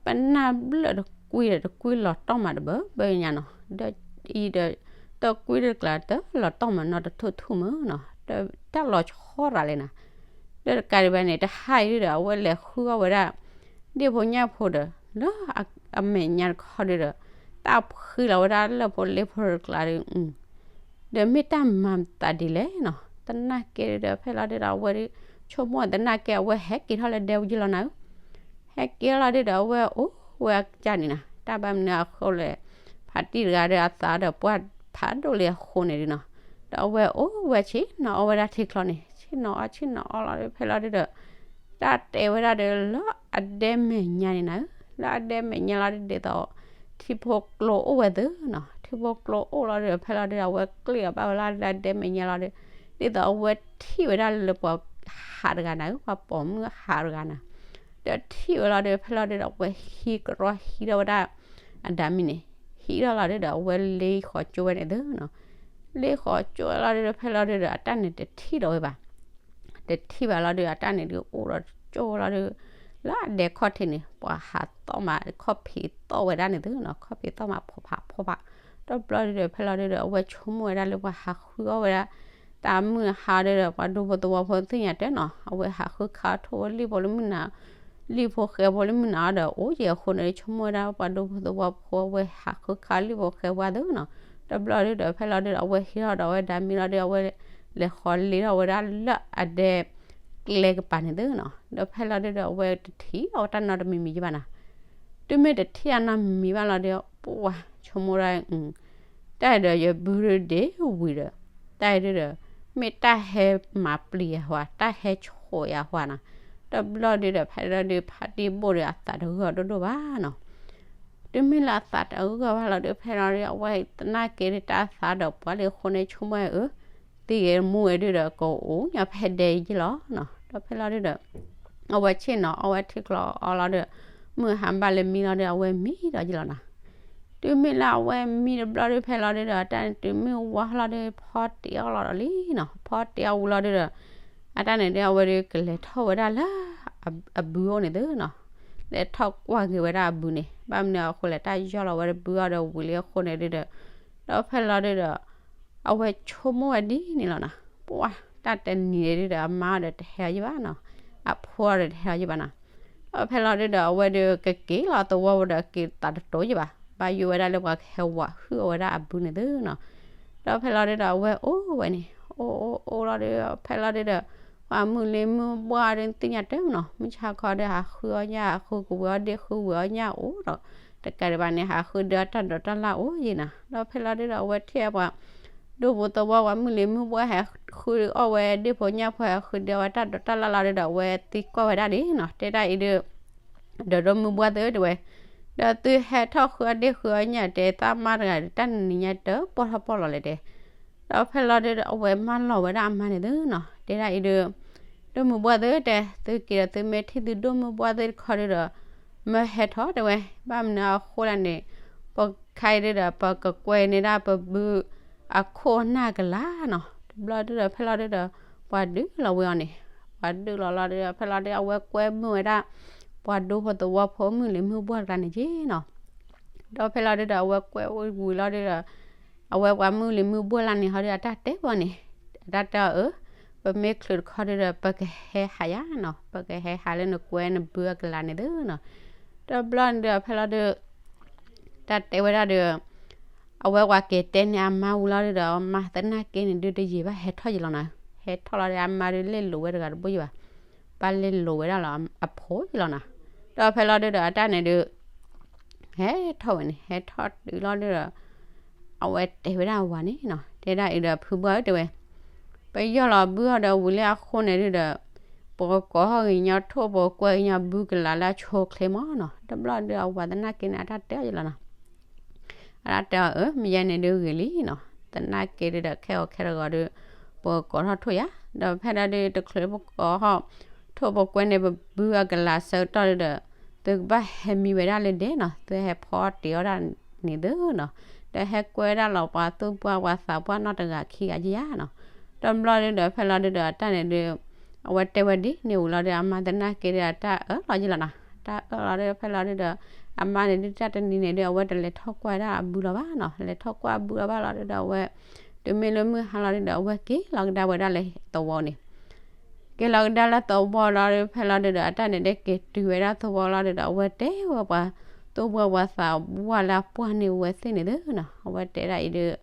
ပနၢ်ဘျၢၣ်တကွံဒီးတကွံလီၤတီၢ်မးတဘၢဘၢညါနီၤ, ဒီးအံၤဒီး တကွံတကျါတလီၤတီၢ်မးနီတထူၣ်ထူၣ်မးနီၤ, တၢ်လီၤဆီရၤလဲၣ်နၤ, ဒီးတကးဒံးဘၣ်န့ၣ် တဟါအံၤဒုဒီး အဝဲလဲၤဃုအီၣ်ဝဲဒၣ် ဒ့ၣ်ဖိညၣ်ဖိဒီး လၢအမဲာ်ညါတခီဒုဒီး တၢ်ဖှံလီၤဝဲဒၣ်လၢဖိလ့ဖိတကျါဒီး ဒီးမ့ၢ်တၢ်မၤသးဒ်လဲၣ်နီၤ, သနာ်က့ဒုဒီး ဖဲလီၤဒုဒီး အဝဲဒုး ဆိကမိၣ်သနာ်က့ အဝဲဟဲက့ၤထီၣ်လၢဒဲဝဲယ့ၢ်လီၤနၤဧၢ. ဟဲက့ၤထီၣ်လီၤဒုဒီး အဝဲအိၣ်ဝဲအကစၢ်န့ၣ်နီၤ, တၢ်ဘၣ်မနုၤအဃိလဲၣ်, ဖါတံၢ်တဂၤဒီးအသးဒီးပှၢ်ဖးဒိၣ်လံအဃိန့ၣ်ဒုနီၤ, ဒီးအဝဲအိၣ်ဝဲဆ့ၣ်နီၤအီၣ်ဝဲဒၣ်ထံချီန့ၣ်, ဆ့ၣ်နီၤအီၣ်ဆ့ၣ်နီၤအီၣ်လီၤဒု ဖဲလီၤဒုဒီး တၢ်တဲဝဲဒၣ်ဒီးလၢအဒဲမဲာ်ညါန့ၣ်နၤဧၢ, လၢအဒဲမဲာ်ညါလီၤဒု ဒ်သိး ထံဖိကျိအိၣ်ဝဲသ့နီၤ, ထံဖိကျိအိၣ်လီၤဒုဒီး ဖဲလီၤဒုဒီး အဝဲကျ့ၣ်အီၤဘၣ်ဝဲလၢအဒဲမဲာ်ညါလီၤဒု, ဒ်သိးအဝဲထံၣ်ဝဲဒၣ်လၢပှၤဟးတဂၤနၤဧၢ, ပှၤပိာ်မုၣ်ဟးတဂၤနၤ, ဒီးထံၣ်ဝဲလီၤဒု ဖဲလီၤဒုဒီး အဝဲဟံးကရီဟံးထီၣ်ဝဲဒၣ် အဒၣ်မံန့ၣ်, ဟံးထီၣ်လီၤဒုဒီး အဝဲလ့ဃီၤကၠိဝဲန့ၣ်သ့နီၤ, လ့ဃီၤကၠိဝဲလီၤဒုဒီး ဖဲလီၤဒုဒီး အတၢ်န့ၣ်တထံၣ်ဒီးဝဲဘၣ် တထံၣ်ဘၣ်လီၤဒု အတၢ်န့ၣ်ဒု အိၣ်ဒီးကၠိဝဲလီၤဒု, လၢအဒဲခီၣ်ထံးန့ၣ် ပှၤဟးသီၣ်မး ခီၣ်ဖံးသီၣ်ဝဲဒၣ်န့ၣ်သ့နီၤ, ခီၣ်ဖံးသီၣ်မး ဖီဖးဖီဖး, ဒီးဘျီဒုဒီး ဖဲလီၤဒုဒီး အဝဲဆိကမိၣ်ဝဲဒၣ်လၢပှၤဟးဃုအီၣ်ဝဲဒၣ် တၢ်မုၢ်ဟါဒုဒီး ပှၤဒူဖိသဝီဖိသ့ၣ်ညါတဲနီၤ, အဝဲဟးဃုခးထီၣ်ဝဲလံၣ်ဖိလၢမုၢ်နၤ လံၣ်ဖိဃဲဖိလၢမုၢ်နၤအီၤဒီး အိၣ်ယဲၢ်အဃိန့ၣ် ဆိကမိၣ်ဝဲဒၣ်ပှၤဒူဖိသဝီဖိ အဝဲဟးဃုခးလံၣ်ဖိဃဲဖိသ့နီၤ, ဒီးဘျီဒုဒီး ဖဲလီၤဒုဒီး အဝဲဟံးထီၣ်ဒီးအဝဲဒၣ်မံလီၤဒု အဝဲလဲၤဃီၤလ့ထီၣ်ဝဲဒၣ်လၢအဒဲ ကျဲကပၤန့ၣ်သ့နီၤ, ဒီးဖဲလီၤဒုဒီး အဝဲတထံၣ်အီၣ်တၢ်နီတမံၤမံၤယဘၣ်နီၤ, တုၤမ့ၢ်တထံၣ်အနီတမံၤမံၤဘၣ်လီၤဒု ပှၤဆိကမိၣ်ဒၣ် တၢ်အံၤဒီးယဘုဒုဒ့ဝံၤဒီး တၢ်အံၤဒုဒီး မ့ၢ်တၢ်ဟဲမၤပျံၤယၤဟွါ တၢ်ဟဲဆိၣ်ယၤဟွါနီၤ, ဒီးဘျီဒုဒီး ဖဲလီၤဒု ဖါတံၢ်ဘိၣ်ဒီးအသးတဂၢၢ်အီၤဒိၣ်ဒိၣ်ဘၣ် နီၤ, တုၤမ့ၢ်လၢအသးတဂၢၢ်ဘၣ်လီၤဒု ဖဲလီၤဒု အဝဲသနာ်က့ဒု တၢ်သးဒီးပှၤလံအဃိန့ၣ် ဆိကမိၣ်ဝဲအၢ သံဂ့ၤမူဂ့ၤဒုဒီး ကအိၣ်ညီဖဲဒဲအံၤယ့ၢ်လီၤ, ဒီးဖဲလီၤဒုဒီး အဝဲဆ့ၣ်နီၤအီၣ်ဝဲထံချီအီၤလီၤဒီး မုၢ်ဟါဘၣ်လၢမံလီၤဒီး အဝဲမံဒီးယ့ၢ်လီၤနီၤ, တုၤမ့ၢ်လၢအဝဲမံတဘျီဒု ဖဲလီၤဒုဒီး အတၢ်န့ၣ်တုၤမုၢ်ဝါလီၤဒု ဖီတ့ၢ်အီၣ်လီၤဒီးလံနီၤ, ဖီတ့ၢ်အီၣ်ဝံၤလီၤဒုဒီး အတၢ်န့ၣ်ဒု အဝဲဒုကလဲၤထီၣ်ဝဲဒၣ်လၢ အဘုအိၣ်န့ၣ်သ့နီၤ, လဲၤထီၣ်ကွၢ်က့ၤဝဲဒၣ်အဘုန့ၣ် ဘၣ်မနုၤအဃိလဲၣ် တၢ်ယီၢ်လီၤဝဲဒၣ်ဘုအီၤဒီးဝံၤလံအဃိန့ၣ်ဒုဒီး ဒီးဖဲလီၤဒုဒီး အဝဲဆိကမိၣ်ဝဲဒ်န့ၣ်လီၤနီၤ, ပှၤတၢ်တနံၤန့ၣ်ဒုဒီး အမါအီၤဒီး တဟဲအီၤယဘၣ်နီၤ, အဖိအီၤဒီးတဟဲအီၤယဘၣ်နီၤ, ဒီးဖဲလီၤဒုဒီး အဝဲဒုကက့ၤလီၤသဝီဖိဒီး က့ၤသးတတိၤယဘၣ် ဘၣ်ယိၣ်ဝဲဒၣ်လၢပှၤကဟဲဝးဟုၣ်အီၣ်ဝဲဒၣ်အဘုန့ၣ်သ့နီၤ, ဒီးဖဲလီၤဒုဒီး အဝဲအိၣ်ဝဲန့ၣ် အိၣ်အိၣ်အိၣ်လီၤဒု ဖဲလီၤဒုဒီး ပှၤမုၢ်လံၤမုၢ်ဘှီးဒုသ့ၣ်ညါတၢ်မနီၤ, မုၢ်ဆါခီဒီး ဟးဃုအီၣ်ညၣ် ဟးဃုကဝဲအီၣ်ဒ့ၣ်ဃုဝဲအီၣ်ညၣ်အိၣ်ဒီး တကးဒံးဘၣ်န့ၣ် ဟးဃုဒုအတၢ်ဒိးတၢ်လၣ်အိၣ်ယံၤနီၤ, ဒီးဖဲလီၤဒုဒီး အဝဲထံၣ်ပှၤ ဒူဖိသဝီ ပှၤမုၢ်လံၤမုၢ်ဘှီးဟဲဃုအီၣ်ဝဲဒ့ၣ်ဖိညၣ်ဖိ ဟဲဃုဒုအဝဲတၢ်ဒိးတၢ်လၣ်လီၤဒုဒီး အဝဲသံကွၢ်ဝဲဒၣ်ဒ်နီၤ, တဲဒၣ်အံၤဒု ဒီးဒိၣ်မုၢ်ဘှီးသ့ၣ်တဲဝဲ, ဒီးသုဟဲထီၣ်ဃုအီၣ်ဒ့ၣ်ဃုအီၣ်ညၣ်တဲ သးမါတဂၤဒီး တၢ်နံၤညါတၢ်ပီၢ်ထီၣ်ပီၢ်လီၤ လဲၤတဲ, ဒီးဖဲလီၤဒုဒီး အဝဲမၢလီၤဝဲဒၣ်အမါန့ၣ်သ့နီၤ, တဲဒၣ်အံၤဒု ဒိၣ်မုၢ်ဘှီးသ့ၣ်တဲ သုက့ၤဒီးသုမ့ၢ်ထံၣ်သုဒိၣ်မုၢ်ဘှီးသ့ၣ်တခီဒုဒီး မၢဟဲထီၣ်တဲဝဲ, ဘၣ်မနုၤအဃိလဲၣ်န့ၣ် ပခါအံၤဒုဒီး ပကကွဲးန့ၢ်ဒၣ်ပဘုအခိၣ်အနၢ်ကလၤနီၤ, တဘျီဒုဒီး ဖဲလီၤဒုဒီး ပှၤဒုးလီၤဝဲအီၤန့ၣ်, ပှၤဒုးလီၤလီၤဒုဒီး ဖဲလီၤဒု အဝဲကွဲမုာ်ဝဲဒၣ် ပှၤဒူဖိသဝီဖိမုၢ်လံၤမုၢ်ဘှီးတဂၤန့ၣ်က့နီၤ, ဒီးဖဲလီၤဒုဒီး အဝဲကွဲးဝံၤလီၤဒုဒီး အဝဲပှၤမုၢ်လံၤမုၢ်ဘှီးလၢန့ၣ်ဟီဒု အတၢ်တဲပှၤန့ၣ်, အတၢ်တဲအီၤအၢ, ပမ့ၢ်ချုးတခီဒုဒီး ပကဟဲဟးယၤနီၤ, ပကဟဲဟးလၢနကွဲးနဘုအကလၤန့ၣ်သ့နီၤ, တဘျီန့ၣ်ဒီး ဖဲလီၤဒု တၢ်တဲဝဲဒၣ်ဒီး အဝဲပှၤက့ၤတဲန့ၢ်အမါဝံၤလီၤဒုဒီး အမါသနာ်က့န့ၣ်ဒုတယံာ်ဘၣ် ဟဲထီၣ်ယလီၤနီၤ, ဟဲထီၣ်လီၤဒီး အမါဒုလဲၤလိာ်ဝဲတဂၤတဘိယဘၣ်, ဘၣ်လဲၤလိာ်ဝဲဒၣ်လီၤအဖိယလီၤနီၤ, ဒီးဖဲလီၤဒုဒီး အတၢ်န့ၣ်ဒု ဟဲထီၣ်ဝဲန့ၣ် ဟဲထီၣ်တုၤလီၤဒုဒီး အဝဲတဲဝဲဒၣ်အဝၤန့ၣ်နီၤ, တဲဒၣ်အံၤဒီး ဖုဘှီးဧၢ တဲဝဲ, ပယီၢ်လီၤဘုအီၤဒီးဝံၤလံအဃိန့ၣ်ဒုဒီး ပကကိးထီၣ်ကညီထိၣ် ပကကွဲးကညီဘုကလၤလၢအဆိအချ့မးနီၤ, တဘျီဒု အဝၤသနာ်က့န့ၣ် အတၢ်တဲအီၤယလီၤနီၤ အတၢ်တဲအီၤအၢ မ့ၢ်ယဲန့ၣ်ဒုဂ့ၤလံနီၤ, သနာ်က့ဒုဒီး ခဲအံၤခဲတဂီၤဒု ပကကိးထီၣ်ထိၣ်ယၤ, ဒီးဖဲဒၣ်ဒု တချုးပကိးထီၣ်ထိၣ် ပကွဲးန့ၢ်ပဘုအကလၤဆၢကတီၢ်ဒုဒီး သုကဘၣ်ဟဲမံဝဲဒၣ်လၢဒဲနီၤ, သုဟဲဖီတ့ၢ်အီၣ်ဒၣ်န့ၣ်သ့နီၤ, ဒီးဟဲကွဲဒၣ်လီၤပှၤသူၣ်ပှၢ်ပှၤသးပှၢ်နီတဂၤခံဂၤယယၤနီၤ, ဒီးဘျီဒုဒီး ဖဲလီၤဒုဒီး အတၢ်န့ၣ်ဒု အဝဲတဲဝဲဒ်န့ၣ်ဝံၤလီၤဒီး အမါသနာ်က့ဒီး အတၢ်အၢၣ်လီၤယလီၤနီၤ, တၢ်အၢၣ်လီၤဒီး ဖဲလီၤဒုဒီး အမါန့ၣ်ဒု တၢ်တနံၤန့ၣ်ဒု အဝဲတလဲၤထီၣ်ကွၢ်ဒၣ်အဘုလီၤဘၣ်နီၤ, လဲၤထီၣ်ကွၢ်အဘုလီၤဘၣ်လီၤဒုဒီး အဝဲ တုၤမ့ၢ်လၢမုၢ်ဟါလီၤဒုဒီး အဝဲက့ၤလီၤကဒါဝဲဒၣ်လၢသဝီန့ၣ် က့ၤလီၤကဒါလၢသဝီလီၤဒီး ဖဲလီၤဒုဒီး အတၢ်န့ၣ်ဒုးက့ၤတုၤဝဲဒၣ်သဝီလီၤဒုဒီး အဝဲတဲဝဲပှၤသူၣ်ဘှီၣ်ပှၤသးဘှီၣ်လၢအပှၢ်န့ၢ်ဝဲသ့ၣ်န့ၣ်သုနီၤ, အဝဲတဲဒၣ်အံၤဒုး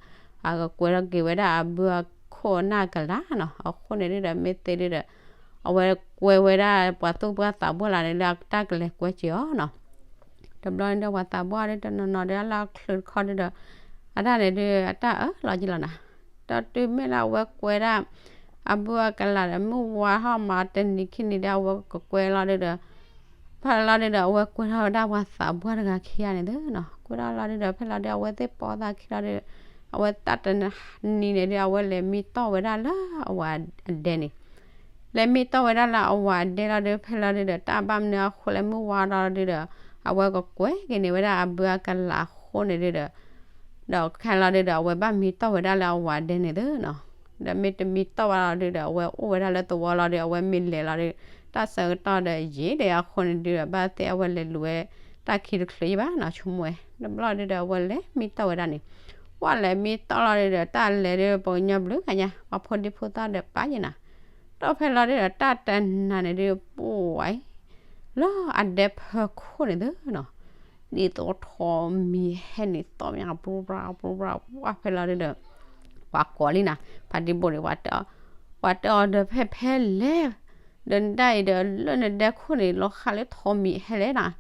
အကကွဲးထီၣ်က့ၤဝဲဒၣ်အဘုအခိၣ်အနၢ်ကလးနီၤ, အဃိန့ၣ်ဒုဒီး မ့ၢ်သ့ဒုဒီး အဝဲကွဲဝဲဒၣ်ပှၤသူၣ်ဘှီၣ်သးဘှီၣ်လၢန့ၣ်လၢအတၢ်ကလဲၤကွဲက့ၤအီၤနီၤ. တဘျီန့ၣ်ဒီးပှၤသးဘှီၣ်ဒုတနီၤနီၤဒုလၢအချုးတခီဒုဒီး အတၢ်န့ၣ်ဒုးအတၢ်အၢၣ်လီၤက့ၤလီၤနီၤ, ဒီးတုၤမ့ၢ်လၢအဝဲကွဲဒၣ် အဘုအကလးဒီးမုၢ်ဝါထီၣ်မးတနံၤခံနံၤဒီး အဝဲကကွဲလီၤဒုဒီး ဖဲလီၤဒုဒီး အဝဲကွဲထီၣ်ဝဲဒၣ်ပှၤသးဘှီၣ်တဂၤခံဂၤန့ၣ်သုနီၤ, ကွဲထီၣ်လီၤဒုဒီး ဖဲလီၤဒုဒီး အဝဲသ့ၣ်ပိာ်သးခံလီၤဒုဒီး အဝဲသးတနံၤန့ၣ်ဒုး အဝဲလဲၤမံတီၢ်ဝဲဒၣ်လၢအဝၤအဒဲန့ၣ် လဲၤမံတီၢ်ဝဲဒၣ်လၢအဝၤအဒဲလီၤဒုး ဖဲလီၤဒုဒီး တၢ်ဘၣ်မနုၤအဃိလဲၣ် မုၢ်ဝါထီၣ်လီၤဒုဒီး အဝဲကကွဲက့ၤန့ၢ်ဝဲဒၣ်အဘုအကလးအဃိန့ၣ်ဒုဒီး ဒီးခဲလီၤဒုဒီး အဝဲဘၣ်မံတီၢ်ဝဲဒၣ်လၢအဝၤဒဲန့ၣ်သုနီၤ, ဒီးမ့ၢ်တမံတီၢ်ဘၣ်လီၤဒုဒီး အဝဲအိၣ်ဝဲဒၣ်လၢသဝီလီၤဒုး အဝဲမ့ၢ်လဲၤလီၤဒုး တၢ်ဆၢကတီၢ်ဒီးယံာ်ဒီးအဃိန့ၣ်ဒုဒီး ဘၣ်သ့ၣ်အဝဲလဲၤလူၤဝဲ တၢ်ခံတချုးယံာ်ဘၣ်နီၤ ဆိကမိၣ်ဝဲ တဘျီဒုဒီး အဝဲလဲၤမံတီၢ်ဝဲဒၣ်န့ၣ် ပှၢ်လဲၤမံတီၢ်လီၤဒုဒီး တၢ်လဲၤဒုး ပှၤကညီဘျုးဂၤညါ ပှၤဖိဒံဖိသၣ်ဒီးပၢ်ယဲနီၤ, ဒီးဖဲလီၤဒုဒီး တၢ်တနၤန့ၣ်ဒုး ပှၢ်ဝဲ လၢအဒဲဖၢခိၣ်န့ၣ်သုနီၤ, ဒ်သိးထိးမံၤဟဲန့ၣ် သီၣ်မံၤ ပရူၢ်ပရၢ်ပရူၢ်ပရၢ် ပှၢ်ဖဲလီၤဒုဒီး ပှၤကိးလံနီၤ ဖါတံၢ်ဘိၣ်န့ၣ် ပှၤတဲအီၤ ပှၤတဲအီၤဒီးဖဲဖဲလဲၣ် ဒီးနဒၣ်အံၤဒီးလၢနဒဲခိၣ်န့ၣ် လီၤဃးလၢထိးမံၤဟဲလဲၣ်နီၤ,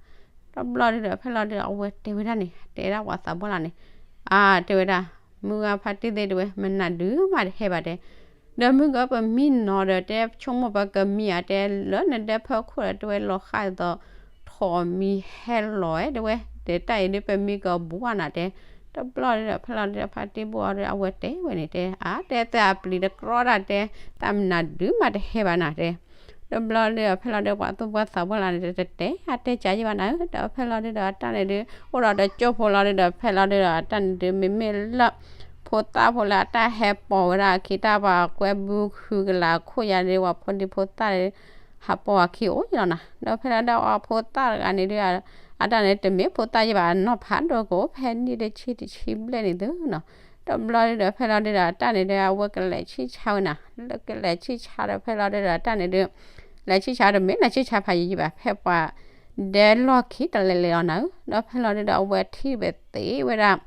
တဘျီဒုဒီး ဖဲလီၤဒုဒီး အဝဲတဲဝဲဒၣ်န့ၣ် တဲဒၣ်ပှၤသးဘှီၣ်လၢန့ၣ် အါ တဲဝဲဒၣ် မုၢ်ဂၤဖါတံၢ်သ့ၣ်တဲဝဲ မနၤဒုးမးတဟဲဘၣ်တဲ ဒီးမုၢ်ဂၤပမံနီၤဒီး တဲဆိကမိၣ်ပကမံဧါတဲ လၢနဒဲဖၢခိၣ်ဒီး တဲဝဲလီၤဃးဒ်သိး ထိးမံၤဟဲလီၤဝဲ တဲဝဲ တဲတၢ်အံၤဒုးပမံကဘူးဧါနၤတဲ, တဘျီဒုဒီး ဖဲလီၤဒုဒီး ဖါတံၢ်ဘိၣ်အီၤဒီး အဝဲတဲဝဲန့ၣ်တဲ အါ တဲသးအပျံၤတကြီတၢ်တဲ တၢ်မနၤဒုးမးတဟဲဘၣ်နၤတဲ, တဘျီဒုဒီး ဖဲလီၤဒုဒီး ပှၤသူၣ်ဘှီၣ်သးဘှီၣ်လၢန့ၣ် တတဲအါတဲကၢယံဘၣ်နၤဧၢ, ဒီးဖဲလီၤဒုဒီး အတၢ်န့ၣ်ဒုး အိၣ်ဒီးတကၠိၢ်ဖိလီၤဒုဒီး ဖဲလီၤဒုဒီး အတၢ်န့ၣ်ဒုး မ့မ့ၢ်လၢ ဖိသၣ်ဖိလၢအတၢ်ဟဲပိာ်ဝဲဒၣ်အခံ တၢ်ပှၤကွဲဘုဃုကလးခိၣ်ယါဒုး ပှၤဖိဒံဖိသၣ် ဟးပိာ်အခံအိၣ်ယံလီၤနၤ, ဒီးဖဲလီၤဒုဒီး အဖိသၣ်တဂၤန့ၣ်ဒုး အတၢ်န့ၣ်တမ့ၢ်ဖိသၣ်ယံဘၣ် အနီၢ်ဖးဒိၣ်ကအိၣ်ဖဲနံၣ်တဆံတဆံဘျဲၣ်န့ၣ်သုနီၤ, တဘျီဒုဒီး ဖဲလီၤဒုဒီး အတၢ်န့ၣ်ဒုး အဝဲကလဲၤဆံၣ်ဆါဝဲနၤ လၢကလဲၤဆံၣ်ဆါဒီး ဖဲလီၤဒုဒီး အတၢ်န့ၣ်ဒုး လဲၤဆံၣ်ဆါတမ့ၢ်လဲၤဆံၣ်ဆါဖးယံာ်ယံာ်ဘၣ် ဖဲပှၤ ဒဲလီၢ်ခံတလဲၤလဲၤလီၤနၤဧၢ, ဒီးဖဲလီၤဒုဒီး အဝဲထံၣ်ဝဲသ့ဝဲဒၣ်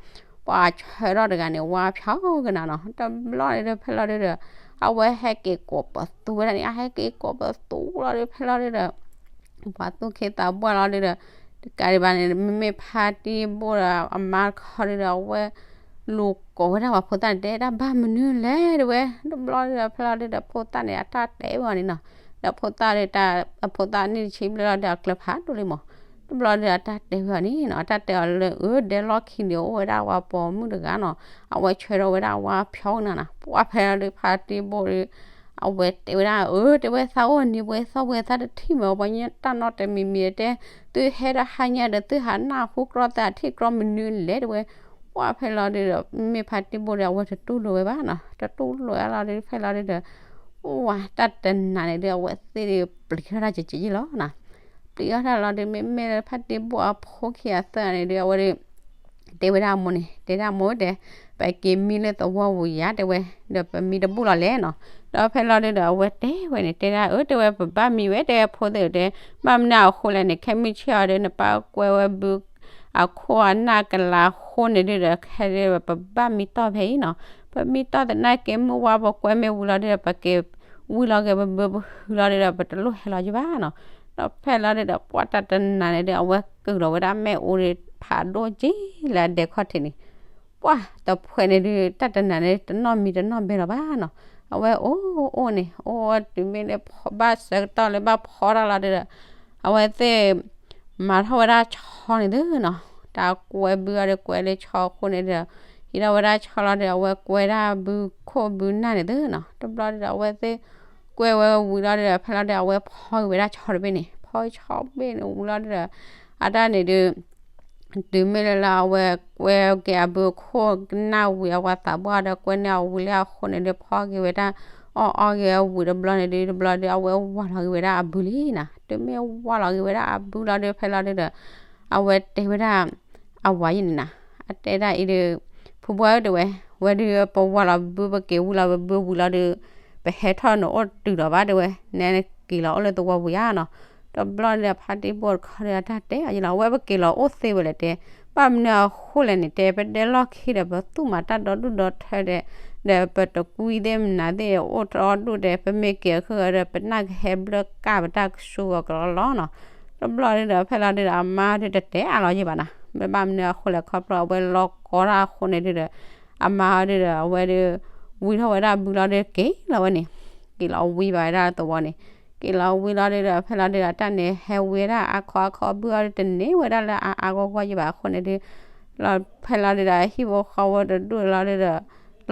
ပှၤဆၢထၢၣ်တဂၤန့ၣ် ဝါဖျီကနၤနီၤ, တဘျီန့ၣ်ဒုး ဖဲလီၤဒုဒီး အဝဲဟဲက့ၤကိးပသူဝဲဒၣ်န့ၣ် အဟဲက့ၤကိးပသူလီၤဒုး ဖဲလီၤဒုဒီး ပှၤသူၣ်က့သးပှၢ်လီၤဒုဒီး တကးဒံးဘၣ်န့ၣ် မ့မ့ၢ်ဖါတံၢ်ဘိၣ်ဒီး အမါတခီဒုဒီး အဝဲလူၤကိးဝဲဒၣ်ပှၤဖိသၣ်န့ၣ် တဲဒၣ်ဘၣ်မနုၤလဲၣ်တဲဝဲ, တဘျီဒုဒီး ဖဲလီၤဒုဒီး ဖိသၣ်န့ၣ် အတၢ်တဲဝဲအီၤန့ၣ်နီၤ, ဒီးဖိသၣ်ဒုး အဖိသၣ်နံၣ်တဆံဘျဲၣ်လီၤဒီး အကျၢၤဖးဒိၣ်လံမး, တဘျီဒုဒီး အတၢ်တဲဝဲအီၤန့ၣ်နီၤ အတၢ်တဲအီၤလၢ အၢ ဒဲလီၢ်ခံန့ၣ် အိၣ်ဝဲဒၣ်ပှၤပိာ်မုၣ်တဂၤနီၤ, အဝဲဆၢထၢၣ်ဝဲဒၣ်ဝါဖျီကနၤနီၤ, ပှၢ်ဖဲလီၤဒုး ဖါတံၢ်ဘိၣ်ဒုး အဝဲတဲဝဲဒၣ် အၢ တဲဝဲသးအိၣ်နံၤပှဲၤသီပှဲၤသးတထံၣ်မး ပှၤညီတၢ်နီတမံၤမံၤတဲ သုဟဲတဟါညါဒီး သုဟးနၢ်ဟူကြီသးထံၣ်ကြီမနုၤလဲၣ်တဲဝဲ, ပှၢ်ဖဲလီၤဒုဒီး မ့ၢ်ဖါတံၢ်ဘိၣ်ဒီး အဝဲတတူၢ်လိာ်ဝဲဘၣ်နီၤ, တတူၢ်လိာ်အါလီၤဒုး ဖဲလီၤဒုဒီး အိၣ်ဝဲတၢ်တနၤန့ၣ်ဒုး အဝဲသ့ၣ်ဒုးပျံၤထီၣ်တၢ်ကဲကဲယံလီၤနီၤ, ပျံၤထီၣ်တၢ်လီၤဒုး မ့မ့ၢ်လၢဖါတံၢ်ဘိၣ်အဖိခံဂၤသၢဂၤန့ၣ်ဒုး အဝဲဒုး တဲဝဲဒၣ်အမိၢ်န့ၣ် တဲဒၣ်မိၢ်တဲ ပက့ၤမံလၢသဝီပူၤယါတဲဝဲ ဒီးပမံတဘူၣ်လီၤလဲၣ်နီၤ, ဒီးဖဲလီၤဒုဒီး အဝဲတဲဝဲန့ၣ် တဲဒၣ်အၢ တဲဝဲပဘၣ်မံဝဲ တဲဝဲဖိသ့ၣ်တဲ ဘၣ်မနုၤအဃိလဲၣ်န့ၣ် ခဲမုၢ်ဆ့ၣ်အီၤဒီး နပၢ်ကွဲဝဲဘု အခိၣ်အနၢ်ကလးအဃိန့ၣ်ဒုဒီး ခဲဒုးပဘၣ်မံတီၢ်ဖဲအံၤနီၤ, ပမံတီၢ်သနာ်က့ မုၢ်ဝါပကွဲမ့ၢ်ဝံၤလီၤဒုဒီး ပက့ၤဝံလီၤက့ၤပဘုပဟုလီၤဒုဒီး ပတလိၣ်ဟဲလီၤယဘၣ်နီၤ, ဒီးဖဲလီၤဒုဒီး ပှၢ်တၢ်တနၤန့ၣ်ဒုး အဝဲကုာ်လီၤဝဲဒၣ်မ့ၣ်အူဒုး ဖးဒိၣ်က့လၢအဒဲခီၣ်ထံးန့ၣ် ပှၢ်တဖှဲးန့ၣ်ဒုး တၢ်တနၤန့ၣ် တနီၣ်မံၤတနီၣ်ဘဲလီၤဘၣ်နီၤ, အဝဲအိၣ်အိၣ်န့ၣ် အိၣ်ဝဲတုၤမ့ၢ်လၢဘၣ်ဆၢကတီၢ်လၢဘၣ်ဖီတၢ်လီၤဒုဒီး အဝဲသ့ၣ် မၤထီၣ်ဝဲဒၣ်ဆီန့ၣ်သုနီၤ, တၢ်ကွဲဘုအီၤဒီးကွဲလၢဆီအဃိန့ၣ်ဒီး ဟံးထီၣ်ဝဲဒၣ်ဆီလီၤဒီး အဝဲကွဲဒၣ်ဘုခိၣ်ဘုနၢ်န့ၣ်သုနီၤ, တဘျီဒုဒီး အဝဲသ့ၣ် ကွဲဝဲဝံၤလီၤဒုဒီး ဖဲလီၤဒုဒီး အဝဲဖီက့ၤဝဲဒၣ်ဆီတဘ့ၣ်န့ၣ် ဖီဆီဘ့ၣ်န့ၣ်ဝံၤလီၤဒုဒီး အတၢ်န့ၣ်ဒုး တုၤမ့ၢ်လၢလၢအဝဲကွဲက့ၤအဘုခိၣ်ကနၣ်ဝံၤ အဝၤသးပှၢ်ဒီးကွဲန့ၢ်အဝံၤလၢအဃိန့ၣ်ဒုး ဖီက့ၤဝဲဒၣ် အီၣ်အီက့ၤအဝံၤတဘျီန့ၣ်ဒုး တဘျီဒုး အဝဲဝၤလီၤက့ၤဝဲဒၣ်အဘုလံနီၤ, တုၤမ့ၢ်ဝၤလီၤက့ၤဝဲဒၣ်အဘုလီၤဒုး ဖဲလီၤဒုဒီး အဝဲတဲဝဲဒၣ် အဝၤယဲန့ၣ်နီၤ, အတဲဒၣ်အံၤဒုး ဖုဘှၢ်ဧၢတဲဝဲ, ဝဲဒုးပဝၤလီၤဘု ပက့ၤဝံလီၤဘုဝံၤလီၤဒုး ပဟဲထီၣ်နအိၣ်တုၤဒီးဘၣ်တဲဝဲ, နဲနက့ၤလီၤအိၣ်လၢသဝီပူၤဧါနီၤ. တဘျီဒီးဖါတံၢ်ဘိတခီဒီးတၢ်တဲအီၤယလီၤ, အဝဲပက့ၤလီၤအိၣ်သ့ဝဲလဲၣ်တဲ, ဘၣ်မနုၤအဃိလဲၣ်န့ၣ်တဲ, ပဒဲလီၢ်ခံဒီး ပသူၣ်မၤတၢ်ဒီဒူၣ်ဒီထၢဒီး, ဒီးပတကွံသ့ၣ်မနၤသ့ၣ်အိၣ်ထီၣ်ဒူၣ်ဒီး ပမ့ၢ်က့ၤအဃိဒီး ပနၢ်ကဟဲဘျၢၣ်ကၢ်ပတၢ်ကဆူကလီလီၤနီၤ. တဘျီဒီးဖဲလီၤဒီး အမါဒီးတတဲအါလီၤယဲၢ်ဘၣ်နီၤ, မ့ၢ်ဘၣ်မနုၤအဃိလဲၣ် ခီဖျိအဝဲလီၤကီတၢ်အဃိန့ၣ်ဒီး အမါဒီး အဝဲဒီး ဝံထီၣ်ဝဲဒၣ်ဘုလီၤဒီးက့ၤလီၤဝဲန့ၣ်, က့ၤလီၤဝံဘၣ်ဝဲဒၣ်သဝီန့ၣ်, က့ၤလီၤဝံလီၤဒီး ဖဲလီၤဒီးအတၢ်န့ၣ် ဟဲဝံဝဲဒၣ်အါခီအါခီဘုအီၤဒီးတန့ၢ်ဝဲဒၣ်လၢအါအါဂီၢ်ဂီၢ်ယဲၢ်ဘၣ်အဃိန့ၣ်ဒီး လီၤဖဲလီၤဒီး အဟံၣ်ဖိဃီဖိတဒူၣ်လီၤဒီး လီ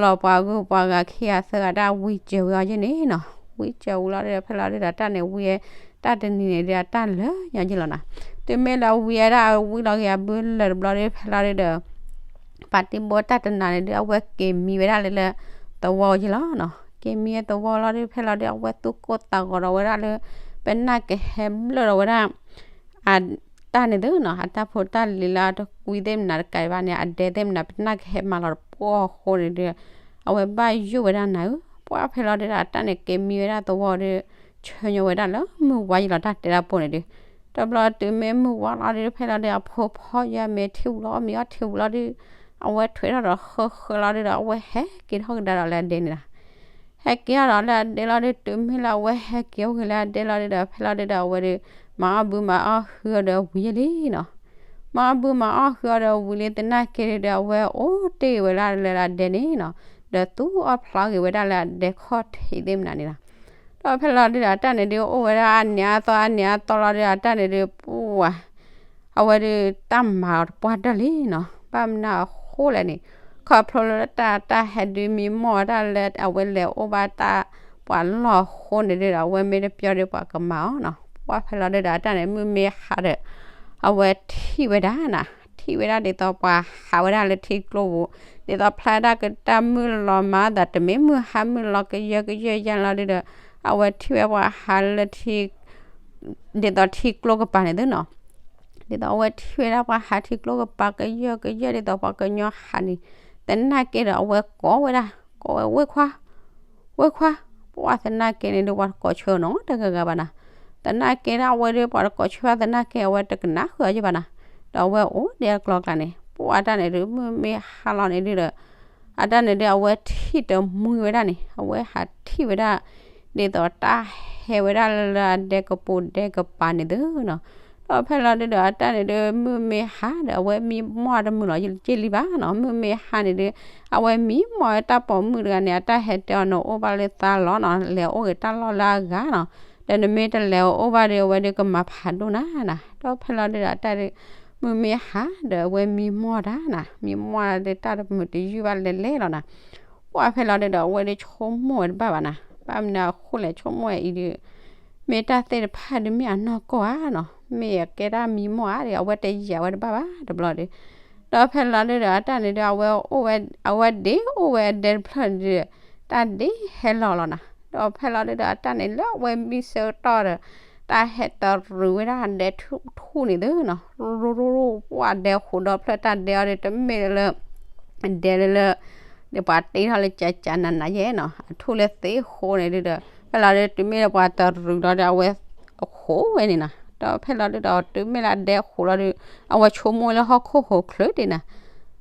ၤပှၤဂုၤပှၤဂၤခံဂၤသၢဂၤတၢ်ဝံစၢၤဝဲအီၤယဲၢ်န့ၣ်နီၤ, ဝံစၢၤဝံလီၤဒီး ဖဲလီၤဒီးအတၢ်န့ၣ်ဝံ တၢ်တနံၤန့ၣ်ဒီး အတၢ်လၢာ်ညီယဲၢ်လီၤနီၤ. တုၤမ့ၢ်လၢဝံဝဲဒၣ်ဝံလီၤက့ၤအဘုလၢာ်တဘျီဒီး ဖဲလီၤဒီး ပှၤတံၢ်ဘိတၢ်တနၤန့ၣ်ဒီး အဝဲက့ၤမံဝဲဒၣ်လၢ လၢသဝီယဲၢ်လီၤနီၤ. က့ၤမံသဝီလီၤဒီး ဖဲလီၤဒီး အဝဲသူၣ်ကိၢ်သးဂီၤဒီးဝဲဒၣ်လၢ ပနၢ်ကဟဲဘျၢၣ်ဒီးဝဲဒၣ် အတၢ်န့ၣ်သ့နီၤ, အတၢ်ဖိတၢ်လံၤလၢအတကွံသ့ၣ်မနၤတကးဘၣ်န့ၣ် အဒဲသ့ၣ်မနၤ ပနၢ်ကဟဲမၤလီၤတပှီၢ်အဃိန့ၣ်ဒီး အဝဲဘၣ်ယိၣ်ဝဲဒၣ်နၤဧၢ, ပှၢ်ဖဲလီၤဒီး အတၢ်န့ၣ်က့ၤမံဝဲဒၣ်သဝီဒီး ဆၢညီဝဲဒၣ်လၢမုၢ်ဝါယဲၢ်လီၤ တၢ်တဲတၢ်ပိၢ်န့ၣ်ဒီး တဘျီတုၤမ့ၢ်မုၢ်ဝါလီၤဒီး ဖဲလီၤဒီး အဖိဖီယဲၢ်မ့ၢ်ထံၣ်ဝံၤလီၤ မ့ၢ်အီၣ်ထံၣ်ဝံၤလီၤဒီး အဝဲထွဲထီၣ်ဒီးဃၢဃၢလီၤဒီး အဝဲဟဲက့ၤထီၣ်ကဒါဒီးလၢအဒဲန့ၣ်လီၤ. ဟဲက့ၤထီၣ်ဒီးလၢအဒဲလီၤဒီး တုၤမ့ၢ်လၢအဝဲဟဲက့ၤအိၣ်ဂ့ၤလၢအဒဲလီၤဒီး ဖဲလီၤဒီး အဝဲဒီး မၤအီၣ်ဘုမၤအီၣ်ဟုအီၤဒီးဝံၤယဲၢ်လံနီၤ. မၤအီၣ်ဘုမၤအီၣ်ဟုအီၤဒီးဝံၤလံသနာ်က့ဒီး အဝဲအိၣ်တ့ၢ်ဝဲဒၣ်လၢအဒဲန့ၣ်နီၤ, ဒီးသူၣ်အီၣ်ဖျါဂ့ၤဝဲဒၣ်လၢအဒဲခီၣ်ထံးသ့ၣ်မနၤန့ၣ်လီၤ. ဒီးဖဲလီၤဒုဒီး အတၢ်န့ၣ်ဒုးအိၣ်ဝဲဒၣ်အနံၤအသီအနံၤအသီလီၤဒီး အတၢ်န့ၣ်ဒုး ပှၤ အဝဲဒုးတၢ်မၤအီၤတပှၢ်တၢၢ်လံနီၤ, ဘၣ်မနုၤအဃိလဲၣ်န့ၣ် ခီဖျိလၢတၢ် တၢ်ဟဲဒုးမံမီၢ်ဝဲဒၣ်လၢအဝဲလဲၤအိၣ်ဘၣ်တၢ်ပှၤလီၢ်အဃိန့ၣ်ဒုဒီး အဝဲမ့ၢ်တပျီဒီးပှၤကမၤအီၤနီၤ. ပှၢ်ဖဲလီၤဒုဒီး အတၢ်န့ၣ် မုၢ်မ့ၢ်ဟါဒီး အဝဲထံၣ်ဝဲဒၣ်နၤ, ထံၣ်ဝဲဒၣ်ဒ်သိးပှၤဟးဝဲဒၣ်လၢထံကျိပူၤ, ဒ်သိးဖျါဒၣ်ကတၢ်မုၢ်လီၤမၤသး တမ့ၢ်မုၢ်ဟါမုၢ်လီၤကယၢၢ်ကယၢၢ်ယါလီၤဒုဒီး အဝဲထံၣ်ဝဲပှၤဟးလၢထံ ဒ်သိးထံကျိကပၤန့ၣ်သ့နီၤ. ဒ်သိးအဝဲထံၣ်ဝဲဒၣ်ပှၤဟးထံကျိကပၤကယၢၢ်ကယၢၢ် ဒ်သိးပှၤကညီဟးန့ၣ် သနာ်က့ဒီး အဝဲကိးဝဲဒၣ်, ကိးဝဲ ဝ့ၢ်ခွါ, ဝ့ၢ်ခွါ, ပှၢ်သနာ်က့န့ၣ်ဒုး ပှၤတကိးဆၢနီတဂၤဂၤဘၣ်နၤ, သနာ်က့ဒၣ်အဝဲဒုး ပှၤတကိးဆၢဘၣ်သနာ်က့ အဝဲတကနၣ်ဃုာ်အီၤယဲၢ်ဘၣ်နၤ, ဒီးအဝဲအိၣ်ဒံးအကျိၤအကျဲန့ၣ် ပှၢ်တၢ်န့ၣ်ဒုး မုၢ်မ့ၢ်ဟါလီၤန့ၣ်ဒုဒီး အတၢ်န့ၣ်ဒုး အဝဲထံၣ်တမှံဝဲဒၣ်န့ၣ် အဝဲဟးထံၣ်ဝဲဒၣ် ဒ်သိးတၢ်ဟဲဝဲဒၣ်လၢအဒဲကပူၤဒဲကပၤန့ၣ်သ့နီၤ. ဒီးဖဲလီၤဒုဒီး အတၢ်န့ၣ်ဒုး မုၢ်မ့ၢ်ဟါဒီး အဝဲမံမီၢ်တမုာ်လီၤ က့လံဘၣ်နီၤ, မုၢ်မ့ၢ်ဟါန့ၣ်ဒုး အဝဲမံမီၢ်ဝဲတၢ်ပိာ်မုၣ်တဂၤန့ၣ် အတၢ်ဟဲတဲအီၤနအိၣ်ဘၣ်လၢသးလီၤနီၤ, လဲၤအိၣ်ဂ့ၤတၢ်လီၢ်လၢအဂၤနီၤ, ဒီးနမ့ၢ်တလဲၤအိၣ်ဘၣ်ဒီး အဝဲဒုးကမၤဖးဒိၣ်နၤနၤ. ဒီးဖဲလီၤဒုဒီး အတၢ်ဒုး မုၢ်မ့ၢ်ဟါဒီး အဝဲမံမီၢ်တၢ်နၤ, မံမီၢ်ဒီး တၢ်တမုာ်တယုၢ်ဘၣ်လဲၤလဲၤလီၤနၤ. ပှၢ်ဖဲလီၤဒုဒီး အဝဲဒုးဆိကမိၣ်ဝဲတဘၣ်ဘၣ်နၤ, ဘၣ်မနုၤအဃိလဲၣ် ဆိကမိၣ်ဝဲအံၤဒုး မ့ၢ်တၢ်သ့ၣ်တဖၣ်ဒုးမ့ၢ်အနီၢ်ကီၢ်ဧါနီၤ, မ့ၢ်အကဲတၢ်မံမီၢ်ဧါဒီး အဝဲတယာ်ဝဲတဘၣ်ဘၣ်တဘျီဒီး ဒီးဖဲလီၤဒုဒီး အတၢ်န့ၣ်ဒုး အဝဲအိၣ်ဝဲ အဝဲဒ့အိၣ်ဝဲအဒဲတဖျၢၣ်န့ၣ်ဒုး တၢ်ဒ့ဟဲလီၤလီၤနၤ. ဒီးဖဲလီၤဒုဒီး အတၢ်န့ၣ်လၢအဝဲမံဆၢကတီၢ်ဒီး တၢ်ဟဲတရူးဝဲဒၣ်အဒဲထူၣ်ထူၣ်န့ၣ်သ့နီၤ, ရူရူရူ ပှၢ်ဒဲဃိးဒီဖျၢၣ် တၢ်ဒဲအီၤဒီး တမ့ၢ်လၢ ဒဲလၢလၢ ဒီးပှၤတ့ထီၣ်လၢကၠးကၠးနးနးယဲၢ်နီၤ, အထူၣ်လၢသ့ဃိန့ၣ်ဒုဒီး ဖဲလီၤဒုး တုၤမ့ၢ်လၢပှၤတရူးလီၤဒီး အဝဲအဃိဝဲန့ၣ်နီၤ. ဒီးဖဲလီၤဒုဒီး တုၤမ့ၢ်လၢအဒဲဃိးလီၤဒီး အဝဲဆိကမိၣ်လၢဟီၣ်ခိၣ်ဟိးချုးဒံးနၤ.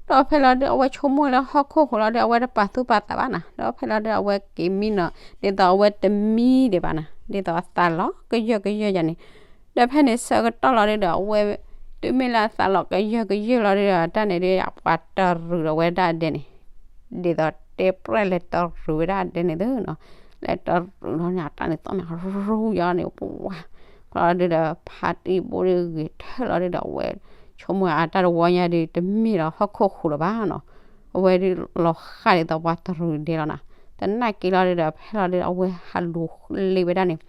ဒီးဖဲလီၤဒုး အဝဲဆိကမိၣ်လၢဟီၣ်ခိၣ်ဟိးလီၤဒီး အဝဲတပာ်သူၣ်ပာ်သးဘၣ်နၤ. ဒီးဖဲလီၤဒုး အဝဲက့ၤမံနီၤ ဒ်သိးအဝဲတမံဒံးဘၣ်နၤ, ဒ်သိးအသးလီၤကယၢၢ်ကယၢၢ်ယၤန့ၣ် ဒီးဖဲန့ၣ်ဆၢကတီၢ်လီၤဒုဒီး အဝဲ တုၤမ့ၢ်လၢအသးလီၤကယၢၢ်ကယၢၢ်လီၤဒုဒီး အတၢ်န့ၣ်ဒုး ပှၤတရူးဒီးဝဲဒၣ်အဒဲန့ၣ် ဒ်သိးတဲပြဲၢ်လဲၤတရူးဝဲဒၣ်အဒဲန့ၣ်သ့နီၤ, လဲၤတရူးလီၤန့ၣ် အတၢ်န့ၣ်သီၣ်မးရူရူယီၤန့ၣ် ပှၢ်ဖဲလီၤဒုဒီး ဖါတံၢ်ဘိဒုးဂ့ၤထၢၣ်လီၤဒုဒီး အဝဲဆိကမိၣ်အတၢ်တဝီညါဒုး တမ့ၢ်လီၤဟီၣ်ခိၣ်ဟိးလီၤဘၣ်နီၤ, အဝဲဒုးလီၤဃၣ်ဒ်သိးပှၤတရူးဒဲလီၤနၤ. သနာ်က့လီၤဒုဒီး ဖဲလီၤဒုဒီး အဝဲဟးလူၤလ့ဝဲဒၣ်န့ၣ်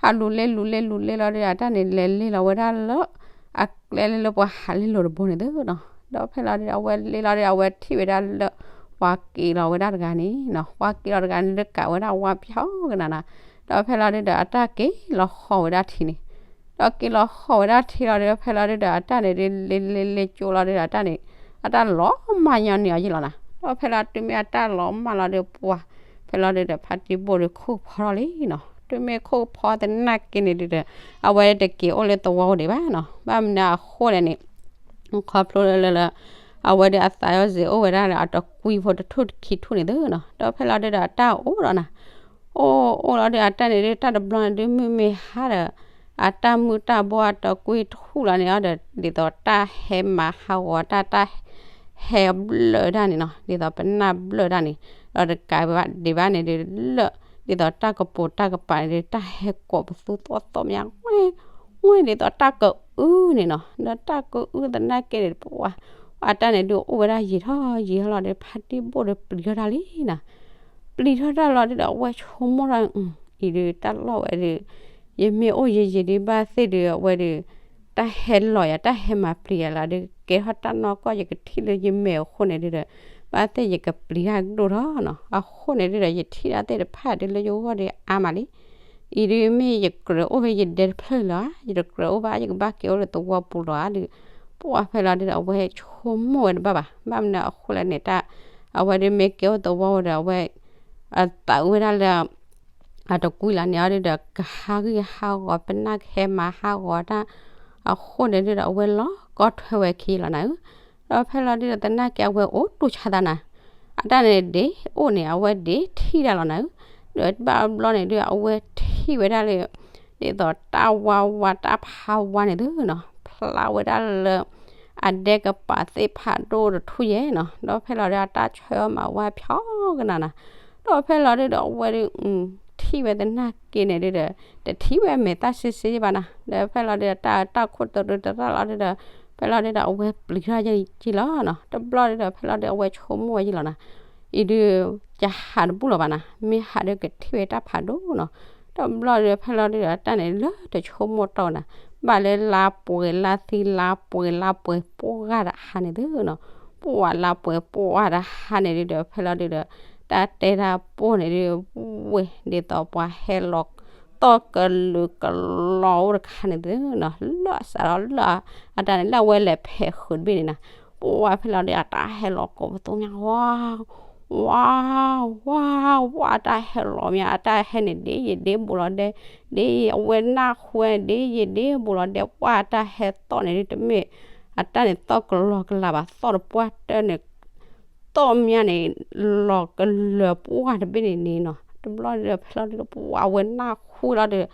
ဟးလူၤလ့လူၤလ့လူၤလ့လီၤဒုဒီး အတၢ်န့ၣ်လဲၤလ့လီၤဝဲဒၣ်လၢ အကျဲလၢလၢပှၤဟးလ့လိာ်တဘိန့ၣ်သ့နီၤ. ဒီးဖဲလီၤဒုဒီး အဝဲလ့လီၤဒုဒီး အဝဲထံၣ်ဝဲဒၣ်လၢ ပှၤက့ၤလီၤဝဲဒၣ်တဂၤန့ၣ်နီၤ, ပှၤက့ၤလီၤတဂၤန့ၣ် လၢကးဝဲဒၣ်ဝါပျီကနၤနၤ. ဒီးဖဲလီၤဒုဒီး အတၢ်က့ၤလီၤဃီၤဝဲဒၣ်ထံန့ၣ် ဒီးက့ၤလီၤဃီၤဝဲဒၣ်ထံလီၤဒုဒီး ဖဲလီၤဒုဒီး အတၢ်န့ၣ်ဒုး လ့လ့လ့ကၠိလီၤဒုဒီး အတၢ်န့ၣ် အတၢ်လီၤမၢ်ညီနုၢ်အီၤယဲၢ်လီၤနၤ. ဒီးဖဲလီၤတုၤမ့ၢ်အတၢ်လီၤမၢ်လီၤဒုး ပှၢ်ဖဲ ဖဲလီၤဒုဒီး ဖါတံၢ်ဘိၣ်ဒီး ခိၣ်ဖီထီၣ်လံနီၤ. တုၤမ့ၢ်ခိၣ်ဖီသနာ်က့န့ၣ်ဒုဒီး အဝဲတက့ၤအိၣ်လၢသဝီပူၤဒံးဘၣ်နီၤ. ဘၣ်မနုၤအဃိလဲၣ်န့ၣ် ခီဖျိလၢလၢ အဝဲဒုးအသးအီၤစ့ၢ်အိၣ်ဝဲဒၣ်လၢအတကွံဖိတထူၣ်တခံထူၣ်န့ၣ်သုနီၤ. ဒီးဖဲလီၤဒုဒီး အတၢ်အိၣ်ဒီးနၤ အိၣ်အိၣ်လီၤဒုး အတၢ်န့ၣ်ဒုး တၢ်တဘျီန့ၣ်ဒုး မုၢ်မ့ၢ်ဟါဒီး အတၢ်မုၢ်တၢ်ဘီအတကွံထူၣ်လီၤန့ၣ်အီၤဒီး ဒ်သိးတၢ်ဟဲမၤဟးဂီၤတၢ် တၢ်ဟဲဘျၢၣ်ဒၣ်န့ၣ်နီၤ, ဒ်သိးပနၢ်ဘျၢၣ်ဒၣ်န့ၣ်, ဒီးတကးဘၣ်ဒံးဘၣ်န့ၣ်ဒုး လၢ ဒ်သိးတၢ်ကပိာ်တၢ်ကပၤန့ၣ်ဒုး တၢ်ဟဲကိးပသူသီၣ်သီၣ်မး ဝဲ ဝဲဒ်သိးတၢ်ကအုန့ၣ်နီၤ. ဒီးတၢ်ကအုသနာ်က့န့ၣ် ပှၤ အတၢ်န့ၣ်ဒုးအိၣ်ဝဲဒၣ်ယံာ်ထီၣ်ယံာ်ထီၣ်လီၤဒီး ဖါတံၢ်ဘိၣ်ဒီးပျံၤထီၣ်တၢ်လံနီၤ. ပျံၤထီၣ်တၢ်လီၤဒုဒီး အဝဲဆိကမိၣ်ထီၣ် အံၤဒုးတၢ်လီၢ်ဝဲဒုး ယမ့ၢ်အိၣ်ယံာ်ယံာ်ဒုး ဘၣ်သ့ၣ်ဒုး အဝဲဒုး တၢ်ဟဲလီၤယၤ တၢ်ဟဲမၤပျံၤယၤလီၤဒုး ကဲထီၣ်တၢ်နီၢ်ကီၢ် ယကထံၣ်လၢယမဲာ်အဃိန့ၣ်ဒုဒီး ဘၣ်သ့ၣ်ယကပျံၤတၢ်ဒိၣ်ထီၣ်နီၤ. အဃိန့ၣ်ဒုဒီး ယထံၣ်တၢ်သ့ၣ်တဖၣ်ဒုးလၢယဂီၢ်ဒုးအါမးလံ. အံၤဒုးမ့ၢ်ယကြၢးအိၣ်ဖဲယဒဲတဖျၢၣ်လီၤဧါ, ယတကြၢးအိၣ်ဘၣ် ယကဘၣ်က့ၤအိၣ်လၢသဝီပူၤလီၤဧါဒုး ပှၤဖဲလီၤဒုဒီး အဝဲဆိကမိၣ်ဝဲတဘၣ်ဘၣ်. ဘၣ်မနုၤအဃိလဲၣ်န့ၣ် တၢ် အဝဲဒုးမ့ၢ်က့ၤအိၣ်သဝီပူၤဒီး အဝဲ အသးအုးဝဲဒၣ်လၢ အတကွံလီၤန့ၣ်အီၤဒုဒီး ကဟးဂီၤဟးဂီၤ ပနၢ်ကဟဲမၤဟးဂီၤတၢ် အဃိန့ၣ်ဒုဒီး အဝဲလီၤကီထွဲဝဲခံလီၤနၤဧၢ. ဒီးဖဲလီၤဒုဒီး သနာ်က့အဝဲအိၣ်တူၢ်ဆါသးနၤ အတၢ်န့ၣ်ဒ့အိၣ်န့ၣ် အဝဲဒ့ထံၣ်ဒၣ်လီၤနၤဧၢ. ဒီးဘၣ်တဘျီန့ၣ်ဒု အဝဲထံၣ်ဝဲဒၣ်လၢ ဒ်သိးတၢ်ဝါဝါတၢ်ဖးဝါန့ၣ်သုနီၤ ဖျါဝဲဒၣ်လၢ အဒဲကပၤသ့ၣ်ဖးဒိၣ်တထူၣ်ယဲနီၤ. ဒီးဖဲလီၤဒု အတၢ်ဆၢအီၤမၤဝါဖျီကနၤနၤ. ဒီးဖဲလီၤဒုဒီး အဝဲဒု ထံၣ်ဝဲသနာ်က့န့ၣ်ဒုဒီး တထံၣ်ဝဲမဲာ်သၣ်ဆ့ဆ့ဘၣ်နၤ. ဒီးဖဲလီၤဒုဒီး တၢ်တၢ်ခိၣ်တရူးတရၣ်လီၤဒုဒီး ဖဲလီၤဒုဒီး အဝဲပျံၤထီၣ်ယဲလီၤနီၤ. တဘျီဒုဒီး ဖဲလီၤဒု အဝဲဆိကမိၣ်ဝဲယလီၤနၤ အံၤဒု ယဟးတဘူၣ်လီၤဘၣ်နၤ, မ့ၢ်ဟးဒီးကထံၣ်ဝဲတၢ်ဖးဒိၣ်နီၤ. တဘျီဒုဒီး ဖဲလီၤဒုဒီး တၢ်န့ၣ်လၢတဆိကမိၣ်တီၢ်နၤ, ဘၣ်လၢလါပှဲၤလါသံ လါပှဲၤလါပှဲၤပှၢ်ဂၤတဟါန့ၣ်သုနီၤ, ပှၢ်လါပှဲၤပှၢ်တဟါန့ၣ်ဒုဒီး ဖဲလီၤဒုဒီး တၢ်တဲတၢ်ပိၢ်န့ၣ်ဒု ဝဲဒ်သိးပှၤဟဲလီၤ သီၣ်ကလုာ်ကလီအိၣ်တခါန့ၣ်သုနီၤ, လၢအစးထီၣ်လၢ အတၢ်န့ၣ်လၢအဝဲလဲၤဖဲးဃုာ်တဘ့ၣ်န့ၣ်နၤ, ပှၢ်ဖဲလီၤဒုဒီး အတၢ်ဟဲလီၤကိးပသူညါ ဝါ ဝါ ဝါ ဝါ အတၢ်ဟဲလီၤမး အတၢ်ဟဲန့ၣ် ဒ့ယံာ်ဒ့ဘူးလီၤဒဲ, ဒ့ယံာ်အဝဲနၢ်ဟူဝဲန့ၣ် ဒ့ယံာ်ဒ့ဘူးလီၤဒဲ, ပှၢ်အတၢ်ဟဲသီၣ်န့ၣ်ဒု တမ့ၢ် အတၢ်န့ၣ်သီၣ်ကလီကလးဘၣ်, သီၣ်တပှၢ်တၢၢ်န့ၣ် သီၣ်မးန့ၣ် လီၤကလၢာ်ပှၢ်တဘ့ၣ်န့ၣ်န့ၣ်နီၤ, တဘျီဒုဒီး ဖဲလီၤဒုဒီး ပှၢ်အဝဲနၢ်ဟူလီၤဒုဒီး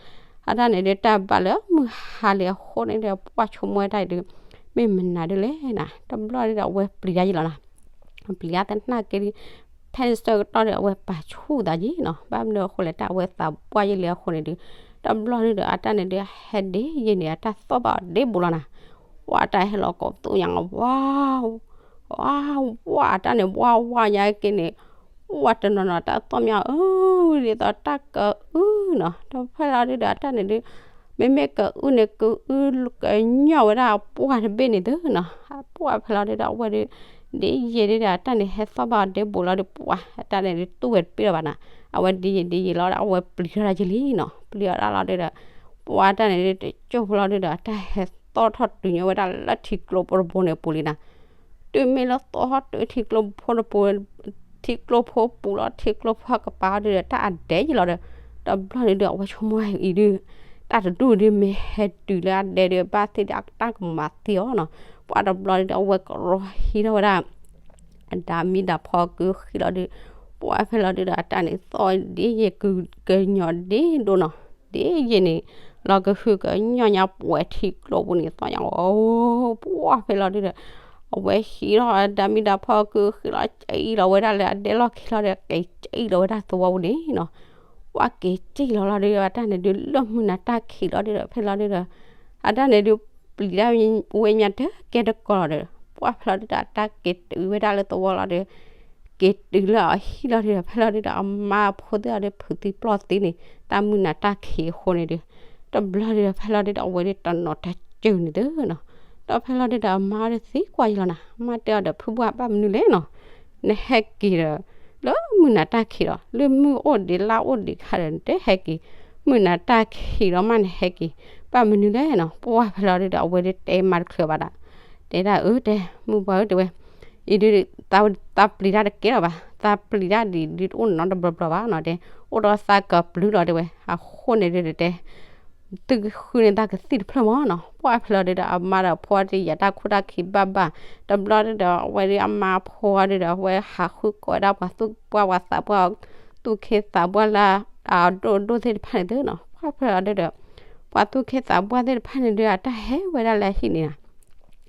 အတၢ်န့ၣ်ဒု တၢ်ဘၣ်လၢမုၢ်ဟါလံအဃိန့ၣ်ဒီး ပှၢ်ဆိကမိၣ်ဝဲတၢ်အံၤဒု မ့ၢ်မနုၤဒုလဲၣ်နၤ, တဘျီဒုဒီး အဝဲပျံၤတၢ်ယဲလီၤနၤ ပျံၤတၢ်သနာ်က့ဒု ဖဲန့ၣ်ဆၢကတီၢ်ဒီး အဝဲပာ်ဆူၣ်သးယဲနီၤ, ဘၣ်မနုၤအဃိလဲၣ် တၢ်အဝဲသးပှၢ်ယဲလံအဃိန့ၣ်ဒု တဘျီဒုဒီး အတၢ်န့ၣ်ဒု ဟဲဒ့ယဲန့ၣ် အတၢ်သီၣ်ဘၣ်အီၤဒ့ဘူးလီၤနၤ, ပှၢ်တၢ်ဟဲလီၤကိးပသူညါ ဝါ ဝါ ဝါ အတၢ်န့ၣ် ဝါ ဝါ ညါက့န့ၣ် ဝါတနီၤနီၤ တၢ်သီၣ်မးအၢ ဒ်သိးတၢ်ကအုနီၤ, ဒီးဖဲလီၤဒုဒီး အတၢ်န့ၣ်ဒု မ့မ့ၢ်ကအုန့ၣ် ကအုကညီၣ်ဝဲဒၣ်အပှၢ်တဘ့ၣ်န့ၣ်သုနီၤ, ပှၢ်ဖဲလီၤဒုဒီး အဝဲဒု ဒ့ယဲဒုဒီး အတၢ်န့ၣ်ဟဲသီၣ်ဘၣ်အီၤဒ့ဘူးလီၤဒု ပှၢ် အတၢ်န့ၣ်ဒု တူၢ်ဝဲတပ့ၢ်လီၤဘၣ်နၤ, အဝဲဒ့ယဲဒ့ယဲလီၤဒီး အဝဲပျံၤထီၣ်တၢ်ယဲလံနီၤ, ပျံၤအီၤဒၣ်လီၤဒုဒီး ပှၢ်အတၢ်န့ၣ်ဒု တကၠိၢ်ဖိလီၤဒုဒီး အတၢ်ဟဲသီၣ်ထီၣ်တုၤညီဝဲဒၣ်လၢထံကျိဖိတဘိန့ၣ်အပူၤလံနၤ တုၤမ့ၢ်လၢသီၣ်ထီၣ်တုၤထံကျိဖိတပူၤ ထံကျိဖိပူၤလီၤ ထံကျိဖိကပၤဒုဒီး တၢ်အဒဲယဲလီၤဒီး တဘျီဒုဒီး အဝဲဆိကမိၣ်အံၤဒု တၢ်တဒူၣ်ဒုမ့ၢ်ဟဲတုၤလၢအဒဲဒု ဘၣ်သ့ၣ်ဒု အတၢ်ကမၤသံအီၤနီၤ, ပှၢ်တဘျီဒုဒီး အဝဲကရီဟံးထီၣ်ဝဲဒၣ် အဒါမံၤဒၣ်ဖီကုဃံလီၤဒု ပှၢ်ဖဲလီၤဒုဒီး အတၢ်န့ၣ်သီၣ်ဒ့ယဲကညီၤဒ့ဒိၣ်နီၤ, ဒ့ယဲန့ၣ် လီၤကဟုကညီၣ်ညါပှဲၤထံကျိပူၤန့ၣ်သီၣ်ညါအီၤ, ပှၢ်ဖဲလီၤဒုဒီး အဝဲဟံးထီၣ်အဒါမံၤဒၣ်ဖီကုဃံလီၤ ကံၣ်လီၤဝဲဒၣ်လၢအဒဲလီၢ်ခံလီၤဒီး က့ၤကံၣ်လီၤဝဲဒၣ်သဝီပူၤန့ၣ်နီၤ, ပှၢ်က့ၤကံၣ်လီၤလီၤဒုဒီး အတၢ်န့ၣ်ဒု လၢမုၢ်နၤတၢ်ခံးလီၤဒုဒီး ဖဲလီၤဒုဒီး အတၢ်န့ၣ်ဒု ပျံၤဒၣ်ဝဲညါတကဲတကီလီၤဒီး ပှၢ်ဖဲလီၤဒုဒီး အတၢ်က့ၤတုၤဝဲဒၣ်လၢသဝီလီၤဒီး က့ၤတုၤလၢအဟံၣ်လီၤဒုဒီး ဖဲလီၤဒုဒီး အမါအဖိသ့ၣ်အီၤဒု ဖုးသံပျီၢ်သံန့ၣ် တၢ်မုၢ်နၤတၢ်ခံးအဃိန့ၣ်ဒု တဘျီဒုဒီး ဖဲလီၤဒုဒီး အဝဲဒုတနီၤတစၢၤန့ၣ်သုနီၤ, ဒီးဖဲလီၤဒုဒီး အမါအီၤဒုသံကွၢ်ယလီၤနၤ, အမါတဲအီၤဒီး ဖုဘၣ်ဘၣ်မနုၤလဲၣ်နီၤ နဟဲက့ၤဒီး လၢမုၢ်နၤတၢ်ခံးဒီး လၢမုၢ်အိၣ်ဒံးလါအိၣ်ဒံးခါဒီး နတဟဲက့ၤ, မုၢ်နၤတၢ်ခံးဒီးမးနဟဲက့ၤ ဘၣ်မနုၤလဲၣ်နီၤ, ပှၢ်ဖဲလီၤဒုဒီး အဝဲဒုတဲမါတချုးဘၣ်ဒီး တဲဒၣ်အၢတဲ မုၢ်ပှၢ်ဧၢတဲဝဲ, အံၤဒုး သးပျံၤတၢ်တကဲလီၤဘၣ်, သးပျံၤတၢ်ဒ်ဒုးတအိၣ်နီတဘျီဘျီဘၣ်နီၤ, တဲ အိၣ်ဒီးသးကပျုၤလီၤ တဲဝဲ. အဃိန့ၣ်ဒုးဒီးတဲ သုဃုန့ၢ်သးကသံၣ်တဖျၢၣ်မးနီၤ. ပှၢ်ဖဲလီၤဒုးဒီး အမါဒီးဖိတယာ်တၢ်ခိၣ်တၢ်ခံဘၣ်ဘၣ်, တဘျီဒုးဒီး အဝဲဒုးအမါဖိဒုးဒီး အဝဲဟးဃုကိးဝဲဒၣ်ပှၤသူၣ်ပှၢ်ပှၤသးပှၢ် သူၣ်ခ့သးပှၢ်လၢအဒိၣ်ဒိၣ်သ့ၣ်တဖၣ်န့ၣ်သုနီၤ. ပှၢ်ဖဲလီၤဒုးဒီး ပှၤသူၣ်ခ့သးပှၢ်သ့ၣ်တဖၣ်န့ၣ်ဒုး အတၢ်ဟဲဝဲဒၣ်လၢအဟံၣ်န့ၣ်နီၤ.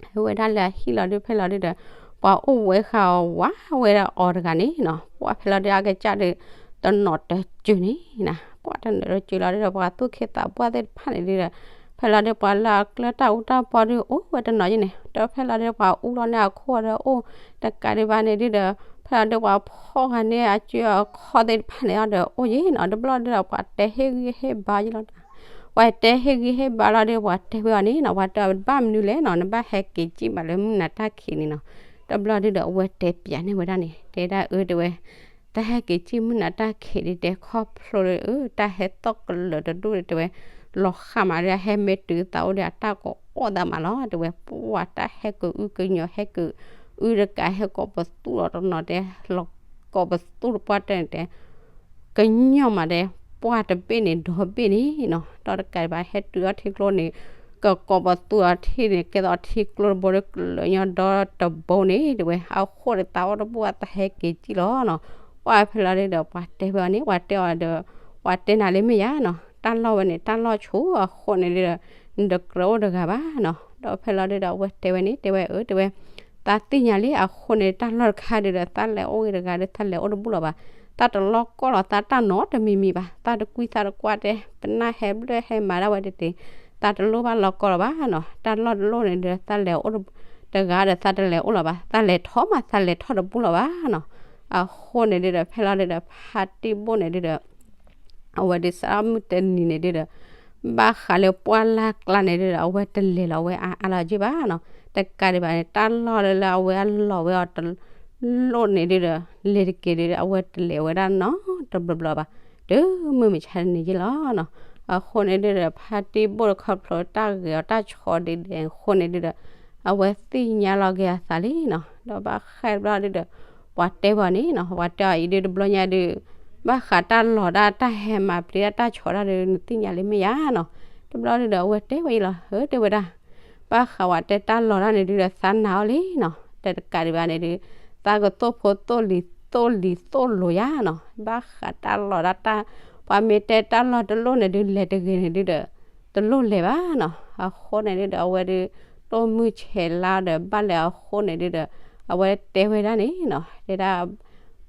ဟဲဝဲဒၣ်လၢအဟံၣ်လီၤဒုး ဖဲလီၤဒုးဒီး ပှၤအိၣ်ဝဲဃာ်အီၤဝးဝဲဒၣ်အီၤတဂၤန့ၣ်နီၤ. ပှၢ်ဖဲလီၤဒုး အကစၢ်ဒုး တနီၤတစၢၤန့ၣ်နီၤ. ပှၢ်တနီၤတစၢၤလီၤဒုးဒီး ပှၤသူၣ်ခ့သးပှၢ်သ့ၣ်တဖၣ်န့ၣ်ဒုးဒီး ဖဲလီၤဒုး ပှၤလၢအကျၢၤတၢ်အူတၢ်ပီဒုး အိၣ်ဝဲတနီၤယဲန့ၣ်, ဒီးဖဲလီၤဒုး ပှၤအူလီၤန့ၢ်အခီၣ်ဒီးအိၣ်တကးဒံးဘၣ်န့ၣ်ဒုးဒီး ဖဲလီၤဒုး ပှၤဖီၣ်ဂၤန့ၢ်အစၢၤအခီၣ်သ့ၣ်တဖၣ်န့ၣ်ဒီး အိၣ်ယဲနီၤ. တဘျီဒုးဒီး ပှၤတဲဟ့ၣ်ဂံၢ်ဟ့ၣ်ဘါယဲလီၤ. ပှၤတဲဟ့ၣ်ဂံၢ်ဟ့ၣ်ဘါလီၤဒုး ပှၤတဲဝဲအီၤန့ၣ်နီၤ, ပှၤတဲအီၤ ဘၣ်မနုၤလဲၣ်နီၤ, နဘၣ်ဟဲက့ၤစံၣ်ဘၣ်လၢမုၢ်နၤတၢ်ခံးန့ၣ်နီၤ. တဘျီဒုးဒီး အဝဲတဲပျးန့ၢ်ဝဲဒၣ်န့ၣ် တဲဒၣ်အၢ တဲဝဲ တၢ်ဟဲက့ၤစံၣ်မုၢ်နၤတၢ်ခံးဒုး တဲခီဖျိလၢ အၢ တၢ်ဟဲသီၣ်ကလၢာ်တဒူၣ်ဒုး တဲဝဲ လီၤဃာ်မးဒုး အဟဲမ့ၢ်တုၤသးအိၣ်ဒီး အတၢ်ကအီၣ်သးမးလီၤ တဲဝဲ. ပှၢ်တၢ်ဟဲကအုကညီၤ ဟဲကအုတကး ဟဲကိးပသူၣ်လီၤတနီၤ တဲ လီၤကိးပသူၣ်တပှၢ်တၢၢ်န့ၣ် တဲ ကညီၤမးဒဲး ပှၢ်တဘ့ၣ်န့ၣ် ဒီဘ့ၣ်န့ၣ်နီၤ. ဒီးတကးဒံးဘၣ် ဟဲတုၤအီၤထံကျိန့ၣ် ကကိးပသူၣ်အီၤထံန့ၣ် ကဲသိးထံကျိတဘိဒီး ကလၢာ်ညီဒီတဘိန့ၣ် တဲဝဲ. အဃိန့ၣ် သးအိၣ်တဘူၣ် သးဟဲက့ၤစံၣ်လီၤနီၤ. ပှၢ်ဖဲလီၤဒုးဒီး ပှၤတဲဝဲအီၤန့ၣ် ပှၤတဲအီၤဒီး ပှၤတဲနၤလၢမ့ၢ်ယါနီၤ, တၢ်လီၢ်ဝဲန့ၣ် တၢ်လီၢ်ဆူအဃိန့ၣ်ဒုးဒီး နတကြၢးအိၣ်တဂၤဘၣ်နီၤ. ဒီးဖဲလီၤဒုးဒီး အဝဲတဲဝဲန့ၣ် တဲဝဲအၢ တဲဝဲ သးသ့ၣ်ညါလံ အဃိန့ၣ် တၢ်လီၢ်တခါဒုးဒီး သးလဲၤအိၣ်ဂ့ၤတဂၤဒီး သးလဲၤအိၣ်တဘူၣ်လီၤဘၣ်. သးတလီၢ်ကီၢ်လီၤသးတၢ်နီတမံၤမံၤဘၣ်. သးတကွံသးတကွၢ်တဲ ပနၢ်ဟဲဘျၢၣ်ဟဲမၤဒၣ်ဝဲတသ့, သးတလိၣ်ဘၣ်လီၢ်ကီၢ်လီၤဘၣ်နီၤ. တၢ်လီၢ်တလိၣ်န့ၣ်ဒီး သးလဲၤအိၣ်တဂၤဒီး သးတလဲၤအိၣ်လီၤဘၣ်. သးလဲၤထီၣ်မး သးလဲၤထီၣ်တဘူၣ်လီၤဘၣ်နီၤ. အဃိန့ၣ်ဒုးဒီး ဖဲလီၤဒုးဒီး ဖါတံၢ်ဘိၣ်န့ၣ်ဒုးဒီး အဝဲဒုးစးထီၣ်မုၢ်တနံၤန့ၣ်ဒုးဒီး ဘၣ်ဃးလၢပှၢ်လၢ်ကျါန့ၣ်ဒုးဒီး အဝဲတလဲၤလီၤဝဲအါအါလီၤက့ဘၣ်နီၤ. တကးဒံးဘၣ်န့ၣ် တၢ်လီၢ်လၢလၢအဝဲအလီၤဝဲအီၤတလိၣ်န့ၣ်ဒုးဒီး လဲၤတက့ၤဒုးဒီး အဝဲတလဲၤဝဲဒၣ်နီတဘျီဘျီဘၣ် တုၤမုၢ်မဆါတနံၤက့လီၤနီၤ. အဃိန့ၣ်ဒုးဒီး ဖါတံၢ်ဘိၣ်တခီဖျိတၢ်ဂဲၤအီၤတၢ်ဆှီဒ်လဲၣ်အဃိန့ၣ်ဒုးဒီး အဝဲသ့ၣ်ညါလီၤက့ၤအသးလံနီၤ. ဒီးဘၣ်ဃးတဘျီဒုးဒီး ပှၤတဲဝဲအီၤန့ၣ်နီၤ, ပှၤတဲအီၤအံၤဒုးတဘျီညါဒုး ဘၣ်ဃးတၢ်လီၤတၢ် တၢ်ဟဲမၤပျံၤတၢ် တၢ်ဆှီတၢ်ဒုး နသ့ၣ်ညါလံမ့ၢ်ယါနီၤ. တဘျီဒုးဒီး အဝဲတဲဝဲအံၤလီၤ ဟၢ တဲဝဲဒၣ် ဘၣ်ဃးဝဲတဲတၢ်လီၤတၢ်န့ၣ်ဒုးဒီး သးနာ်အီၤလံနီၤ. တကးဒံးဘၣ်န့ၣ်ဒုး သးကသိၣ်ဖိသိၣ်လံၤ သိၣ်လံၤသိၣ်လိၤယါနီၤ. ဘၣ်ဃးတၢ်လီၤတၢ် တၢ် ပှၤမ့ၢ်တဲတၢ်လီၢ်တလိၣ်န့ၣ်ဒုး လဲၤတဂ့ၤန့ၣ်ဒုးဒီး တလိၣ်လဲၤဘၣ်နီၤ. အဃိန့ၣ်ဒုးဒီး အဝဲဒုး တိၢ်မုၢ်ဆဲးလါဒီး ဘၣ်လဲၤအဃိန့ၣ်ဒုးဒီး အဝဲတဲဝဲဒၣ်န့ၣ်နီၤ, တဲဒၣ်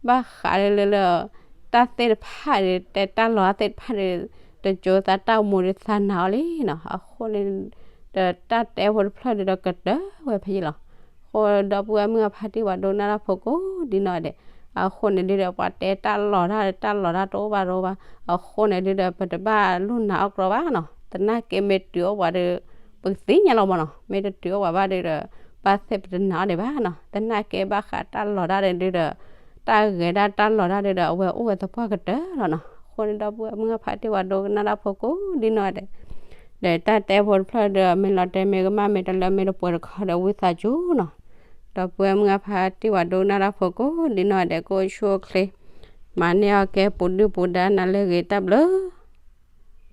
ဘၣ်ဃးလၢလၢလၢ တၢ်သ့ၣ်တဖၣ်ဒီး တဲတၢ်လီၤတၢ်သ့ၣ်တဖၣ်ဒီး တကၠိသးတၢ်အိၣ်မူဒီး သးနာ်အီၤလံနီၤ. အဃိန့ၣ်ဒီး တၢ်တဲဖိတဖျၢၣ်ဒုးဒီး ကတၢၢ်ဝဲဖဲအံၤလီၤ. အဃိဒီပုၢ်ဝဲၢ်မုၣ်အဖါတံၢ် ပှၤဒိကနၣ်တၢ်ဖိကိးဒ်နီၢ်ဒဲး, အဃိန့ၣ်ဒုးဒီး ပှၤတဲတၢ်လီၤတၢ် တၢ်လီၤတၢ်တအိၣ်ဘၣ်တအိၣ်ဘၣ်, အဃိန့ၣ်ဒုးဒီး ပတဘၣ်လူၢ်နာ်အီၣ်ကြီဘၣ်နီၤ. သနာ်က့မ့ၢ်တုၤအိၣ်ပှၤဒီး ပကသ့ၣ်ညါလီၤမးနီၤ. မ့ၢ်တတုၤအိၣ်ပှၤဘၣ်ဒုးဒီး ဘၣ်သ့ၣ်ပတနာ်အီၤဒံးဘၣ်နီၤ. သနာ်က့ဘၣ်ဃးတၢ်လီၤတၢ်ဒုးဒီး တၢ်ဂဲၤဒၣ်တၢ်လီၤတၢ်ဒုးဒီး အဝဲအိၣ်ဝဲသပှၢ်ကတၢၢ်လီၤနီၤ. အဃိန့ၣ်ဒီပုၢ်ဝဲၢ်မုၣ်အဖါတံၢ် ပှၤဒိကနၣ်တၢ်ဖိကိးဒ်နီၢ်ဒဲး ဒီးတၢ်တဲဖိတဖျၢၣ်ဒီး မ့ၢ်လီၤတဲာ်မ့ၢ်ကမၣ် မ့ၢ်တလၢမ့ၢ်တပှဲၤတခီဒီး ဝံသးစူၤနီၤ. ဒီပုၢ်ဝဲၢ်မုၣ်အဖါတံၢ် ပှၤဒိကနၣ်တၢ်ဖိကိးဒ်နီၢ်ဒဲး ကအိၣ်ဆူၣ်အိၣ်ချ့ မၤန့ၢ်အီၣ်ကဲပူၤဒုၣ်ပူၤဒါ နၤလၢအဂ့ၤ တၢ်ဘျုး